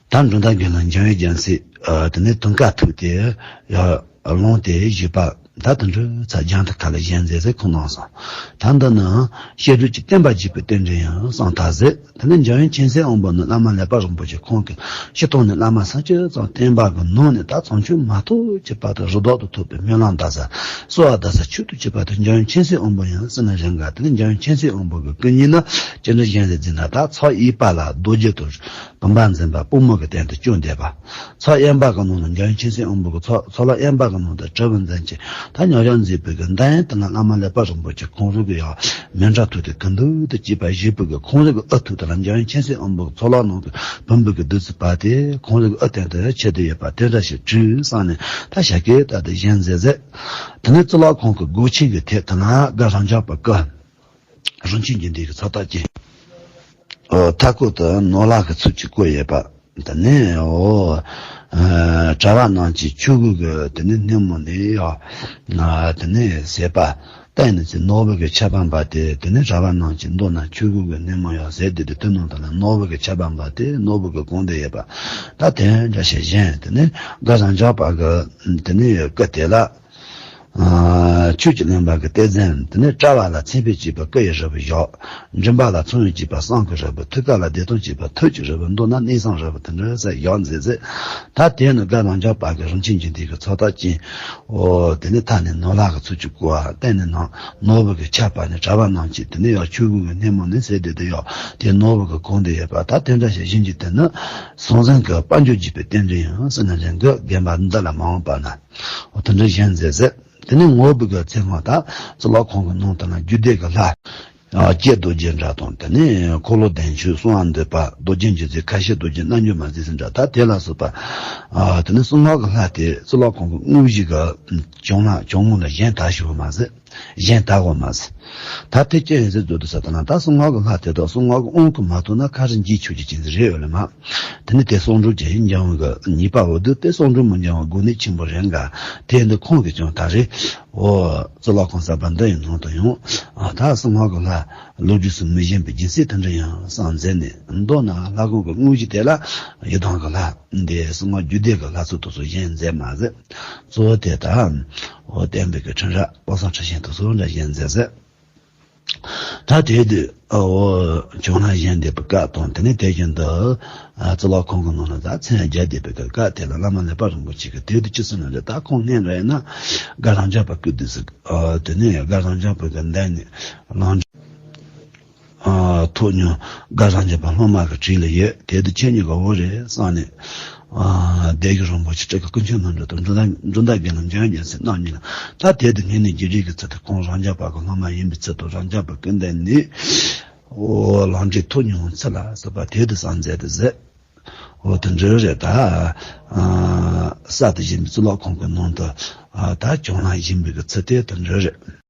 ད་འབྲུག་མདའ་དགེ་སློང་འཇམ་དབྱངས་རྒྱལ་མཚན་དེ་ནས་དུང་དཀར་ཐུགས་ཏེ་ཡར་ལོངས་ཏེ་བཞུགས་པ། ད་དེ་འདྲ་ཚ་རྒྱང་ཐག་ཁ་ལ་བཞེངས་མཛད་ཟེར་ཁོང་གནང་སོང་། ད་འདི་ནི་བཤད་སྒྲུབ་ཀྱི་བསྟན་པ་རྒྱས་པའི་རྟེན་འབྲེལ་ཡང་གསུངས་ཐལ་ཟེར། དེ་ནས་འཇམ་དབྱངས་མཁྱེན་བརྩེ་དབང་པོ་ནི་བླ་མ་ཀླད་པ་རིན་པོ་ཆེ་ཁོང་གིས་སྤྱིར་བཏང་ནས་བླ་མ་སུམ་ཅུ་ཙམ་བསྟེན་པ་གི་ནང་ནས་ད་བྱང་ཆུབ་མ་ཐོབ་ཀྱི་བར་དུ་རིགས་བདག་ཏུ་ཐོབ་པའི་སྨོན་ལམ་གདགས་ས། གསོལ་བ་གདགས་ས་མཆོག་ཏུ་གྱུར་པ་དེ་འཇམ་དབྱངས་མཁྱེན་བརྩེ་དབང་པོ་ཡིན་ཟེར་ན་རིང་ག་དེ་ནི་འཇམ་དབྱངས་མཁྱེན་བརྩེ་དབང་པོ་གི་སྐུ་བརྙན་ནི་ཅི་འདྲ་བཞེངས་ཟེར་ཟིན་ན་ད་ཚོགས་གཡས་པ་ལ་རྡོ་རྗེ་དང་བུམ་པ་འཛིན་པ་པུས་མོ་གི་སྟེང་དུ་བཅོམ་བསྡད་པ། ཚོགས་གཡོན་པ་གི་ནང་ལ་འཇམ་དབྱངས་མཁྱེན་བརྩེ་དབང་པོ་གི་ཚོགས་ཚོགས་ལ་གཡོན་པ་གི་ནང་དུ་དྲིལ་བུ་འཛིན་ཅིང་ད་ཉམས་ལེན་མཛད་པའི་གི་མདའ་ཡན་དེ་ལ་བླ་མ་ཀླད་པ་རིན་པོ་ཆེ་ཁོང་རང་གི་ཡང་མཎྜལ་ཐུགས་ཏེ་གང་འདུལ་དུ་བཅས་པ་བཞུགས་པའི་གི་ཁོང་རང་གི་དབུ་ཐུགས་དེ་ལ་འཇམ་དབྱངས་མཁྱེན་བརྩེ་དབང་པོ་གི་ཚོགས་ལ་ནང་གི་བུམ་པའི་གི་བདུད་རྩི་བབས་ཏེ་ཁོང་རང་གི་དབུ་སྟེང་དུ་ཆེ་བསྡད་ཡོད་པ་དེ་འདྲ་ཞིག་བྲིས་བསམ་ནས་ད་ཞལ་སྐད་ལྟར་དུ་བཞེངས་མཛད་ཟེར། དེ་ནས་གཙུག་ལག་ཁང་གི་སྒོ་ཆེན་གྱི་ཐད་དེ་ན་དགའ་རབ་འབྱམས་པ་སྐུ། རིན་ཆེན་རྒྱུ་འདི་གི་ཚོགས་བདག་ཅན། ཨོ་མཐའ་སྐོར་དུ་ནོར་ལྷ་གི་ཚུལ་གྱིས་བསྐོར་ཡོད་པ། དེ་ནས་ཨོ། ཨ་གྲྭ་པ་རྣམས་ཀྱིས་ཆོས་གོས་ཀྱི་དེ་ནས་སྣེ་མོ་ནས་ཡང་། ཨ་དེ་ནས་ཟས་པ། སྟེང་ནས་ཀྱི་ནོར་བུ་གི་ཆར་པ་འབབ་སྟེ་དེ་ནས་གྲྭ་པ་རྣམས་ཀྱི་མདུན་ན་ཆོས་གོས་ཀྱི་སྣེ་མོ་ཡང་ཟས་དེ་དེ་དེ་ནང་དུ་ལ་ནོར་བུ་གི་ཆར་པ་འབབ་སྟེ་ནོར་བུ་གིས་གང་སྟེ་ཡོད་པ། ད་དེ་འདྲ་ཞིག་བཞེངས་དེ་ནས་དགའ་རབ་འབྱམས་པ་གི་དེ་ནས་སྐུ་དེ་ལ། ཨ་ཆོས་ཀྱི་གླིང་པ་གི་གཏེར་འཛིན་དེ་ནས་དཔྲལ་བ་ལ་མཚན་དཔེས་བཅས་པ་སྐུ་ཡི་རིལ་བུ་བཞག་མགྲིན་པ་ལ་ཚངས་དབྱངས་བཅས་པ་བསང་གི་རིལ་བུ། ཐུགས་ཀ་ལ་བདེ་སྟོང་བཅས་པ་ཐུགས་ཀྱི་རིལ་བུ། མདུན་ན་གནས་བཟང་རིལ་བུ་དེ་འདྲ་ཟེར་བཞག་མཛད་ཟེར། ད་དེ་ནི་དགའ་རབ་འབྱམས་པ་གི་རིན་ཆེན་རྒྱུ་འདི་གི་ཚོགས་བདག་ཅན། ཨོ་དེ་ནི་མཐའ་ནས་ནོར་ལྷ་གི་ཚུལ་གྱིས་བསྐོར་བ། སྟེང་ནས་ནོར་ནོར་བུ་གི་ཆར་པ་ནི་གྲྭ་པ་རྣམས་ཀྱིས་དེ་ནི་ཡང་ཆོས་གོས་ཀྱི་སྣེ་མོ་ནས་ཟས་དེ་དེ་ཡང་དེ་ནོར་བུ་གིས་གང་སྟེ་ཡོད་པ། ད་དེ་འདྲ་ཞིག་བཞེངས་རྒྱུ་དེ་ནི་ཟང་ཟིང་གི་དཔལ་འབྱོར་རྒྱས་པའི་རྟེན་འབྲེལ་ཡང་ཟེར་ན་རིང་གི་དགོན་པ་འདི་ལ་མ་འོངས་པ་ན། འོ་དེ་འདྲ་བཞེངས་མཛད་ཟེར། དེ་ནས་ངོ་བོ་གི་ཚེ་སྔོན་ད་གཙུག་ལག་ཁང་གི་ནང་དུ་ན་རྒྱུད་སྡེ་གི་ལྷ། ཨ་ཀྱེ་རྡོ་རྗེ་འདྲ་དང་དེ་ནས་འཁོར་ལོ་བདེ་མཆོག་གསང་བ་འདུས་པ་རྡོ་རྗེ་འཇིགས་མཛད་ཁ་བཤད་རྡོ་རྗེ་རྣལ་འབྱོར་མ་མཛད་ཟེར་འདྲ་ད་དེ་ལ་སོགས་པ། ཨ་དེ་ནས་གསང་སྔགས་ཀྱི་ལྷ་དེ་གཙུག་ལག་ཁང་གི་དངོས་གཞི་གི་བྱང་ལ་བྱང་ངོས་ལ་བཞེངས་དར་ཞུ་བ་མ་ཟད། གཞན་དག་པོ་མ་ཟད། ད་དེ་ཅི་ཡིན་ཟེར་བརྗོད་དུ་ས་ད་ན་ད་གསང་སྔགས་ཀྱི་ལྷ་དེ་དག་གསང་སྔགས་ཀྱི་དབང་གིས་མ་ཐོབ་ན་ག་རེ་འཇིགས་ཆོག་རྒྱུ་ཅན་རེད་ཡོད་ལ་མ། དེ་ནི་དེ་གསང་སྒྲོམ་གྱི་ཡིན་སྦྱང་བའི་གི་ཉེས་པ་འོ་དུ་དེ་གསང་སྒྲོམ་མི་འབྱང་བ་དགོས་ནི་ཆེན་པོ་རེད་འགའ། དེ་འདི་ཁོང་གིས་ཀྱང་ད་རེས་འོ་གཙུག་ལག་ཁང་གསར་པ་འདི་ཡི་ནང་དུ་ཡང་ཨ་ད་གསང་སྔགས་ཀྱི་ལྷ་ལོ་རྒྱུས་སུ་མི་ཞན་པའི་སྦྱིན་སྲེག་དེ་འདྲ་ཡང་བསམ་མཛད་ནས་མདོར་ན་ལྷ་ཁང་གི་དངོས་གཞི་དེ་ལ་ཡི་དམ་གྱི་ལྷ་འདི་གསང་སྔགས་རྒྱུད་སྡེ་གི་ལྷ་ཚོགས་དེ་ཚོ་བཞེངས་མཛད་མ་ཟད། གཙོ་བོ་དེ་དག་འོ་བསྟན་པའི་གི་ཁྲིམས་ར་དཔག་བསམ་འཁྲི་ཤིང་དེ་ཚོ་འདྲ་བཞེངས་མཛད་ཟེར། ད་དེ་དུས་འོ་ཇོ་ནང་བཞེངས་བསྡད་པའི་སྐབས་དང་དེ་ནས་དེ་བཞིན་དུ་ཨ་གཙུག་ལག་ཁང་གི་ནང་ལ་ད་མཚན་བརྒྱབ་བསྡད་པའི་སྐབས་དེ་ལ་བླ་མ་ཀླད་པ་རིན་པོ་ཆེ་གིས་དེ་དུས་ཅི་གསུངས་ན་རེད། ད་ཁོང་གནས་འདྲ་ཡིན་ན་དགའ་རབ་འབྱམས་པ་སྐུ་དུས་སུ་ཨ་དེ་ནས་དགའ་རབ་འབྱམས་པ་གི་མདུན་ནས་ལང་ཨ་ཐོག་མྱོང་དགའ་རབ་འབྱམས་པ་སློབ་མ་གི་གྲས་ལ་ཡོད། དེ་དུས་ཁྱེད་གཉིས་ཀ་འོ་རེད་བསམ་ནས། ཨ་སྡེ་དགེ་རིན་པོ་ཆེ་སྤྲུལ་སྐུ་ཀུན་མཁྱེན་རྣམ་གྲོལ་དང་འབྲུག་ཟླ་འབྲུག་ཟླ་དགེ་ལེགས་འཇམ་དབྱངས་རྒྱལ་མཚན་རྣམ་གཉིས་ལ། ད་དེ་དུས་ངེད་གཉིས་རྒྱུད་རིགས་ཀྱི་ཚུལ་དུ་ཁོང་རབ་འབྱམས་པ་གི་སློབ་མ་ཡིན་པའི་ཚུལ་དུ་རབ་འབྱམས་པ་ཀུན་ལྡན་ནི། འོ་ལམ་འབྲས་ཐོབ་མྱོང་ཚུལ་ལ་སོགས་པ་དེ་དུས་བསམ་མཛད་དེ་ཟེར། འོ་དེ་འདྲ་རེད་ད། ཨ་གསར་དུ་བཞེངས་པའི་གཙུག་ལག་ཁང་གི་ནང་དུ་ཨ་ད་ཇོ་ནང་བཞེངས་པའི་གི་ཚུལ་དེ་དེ་འདྲ་རེད།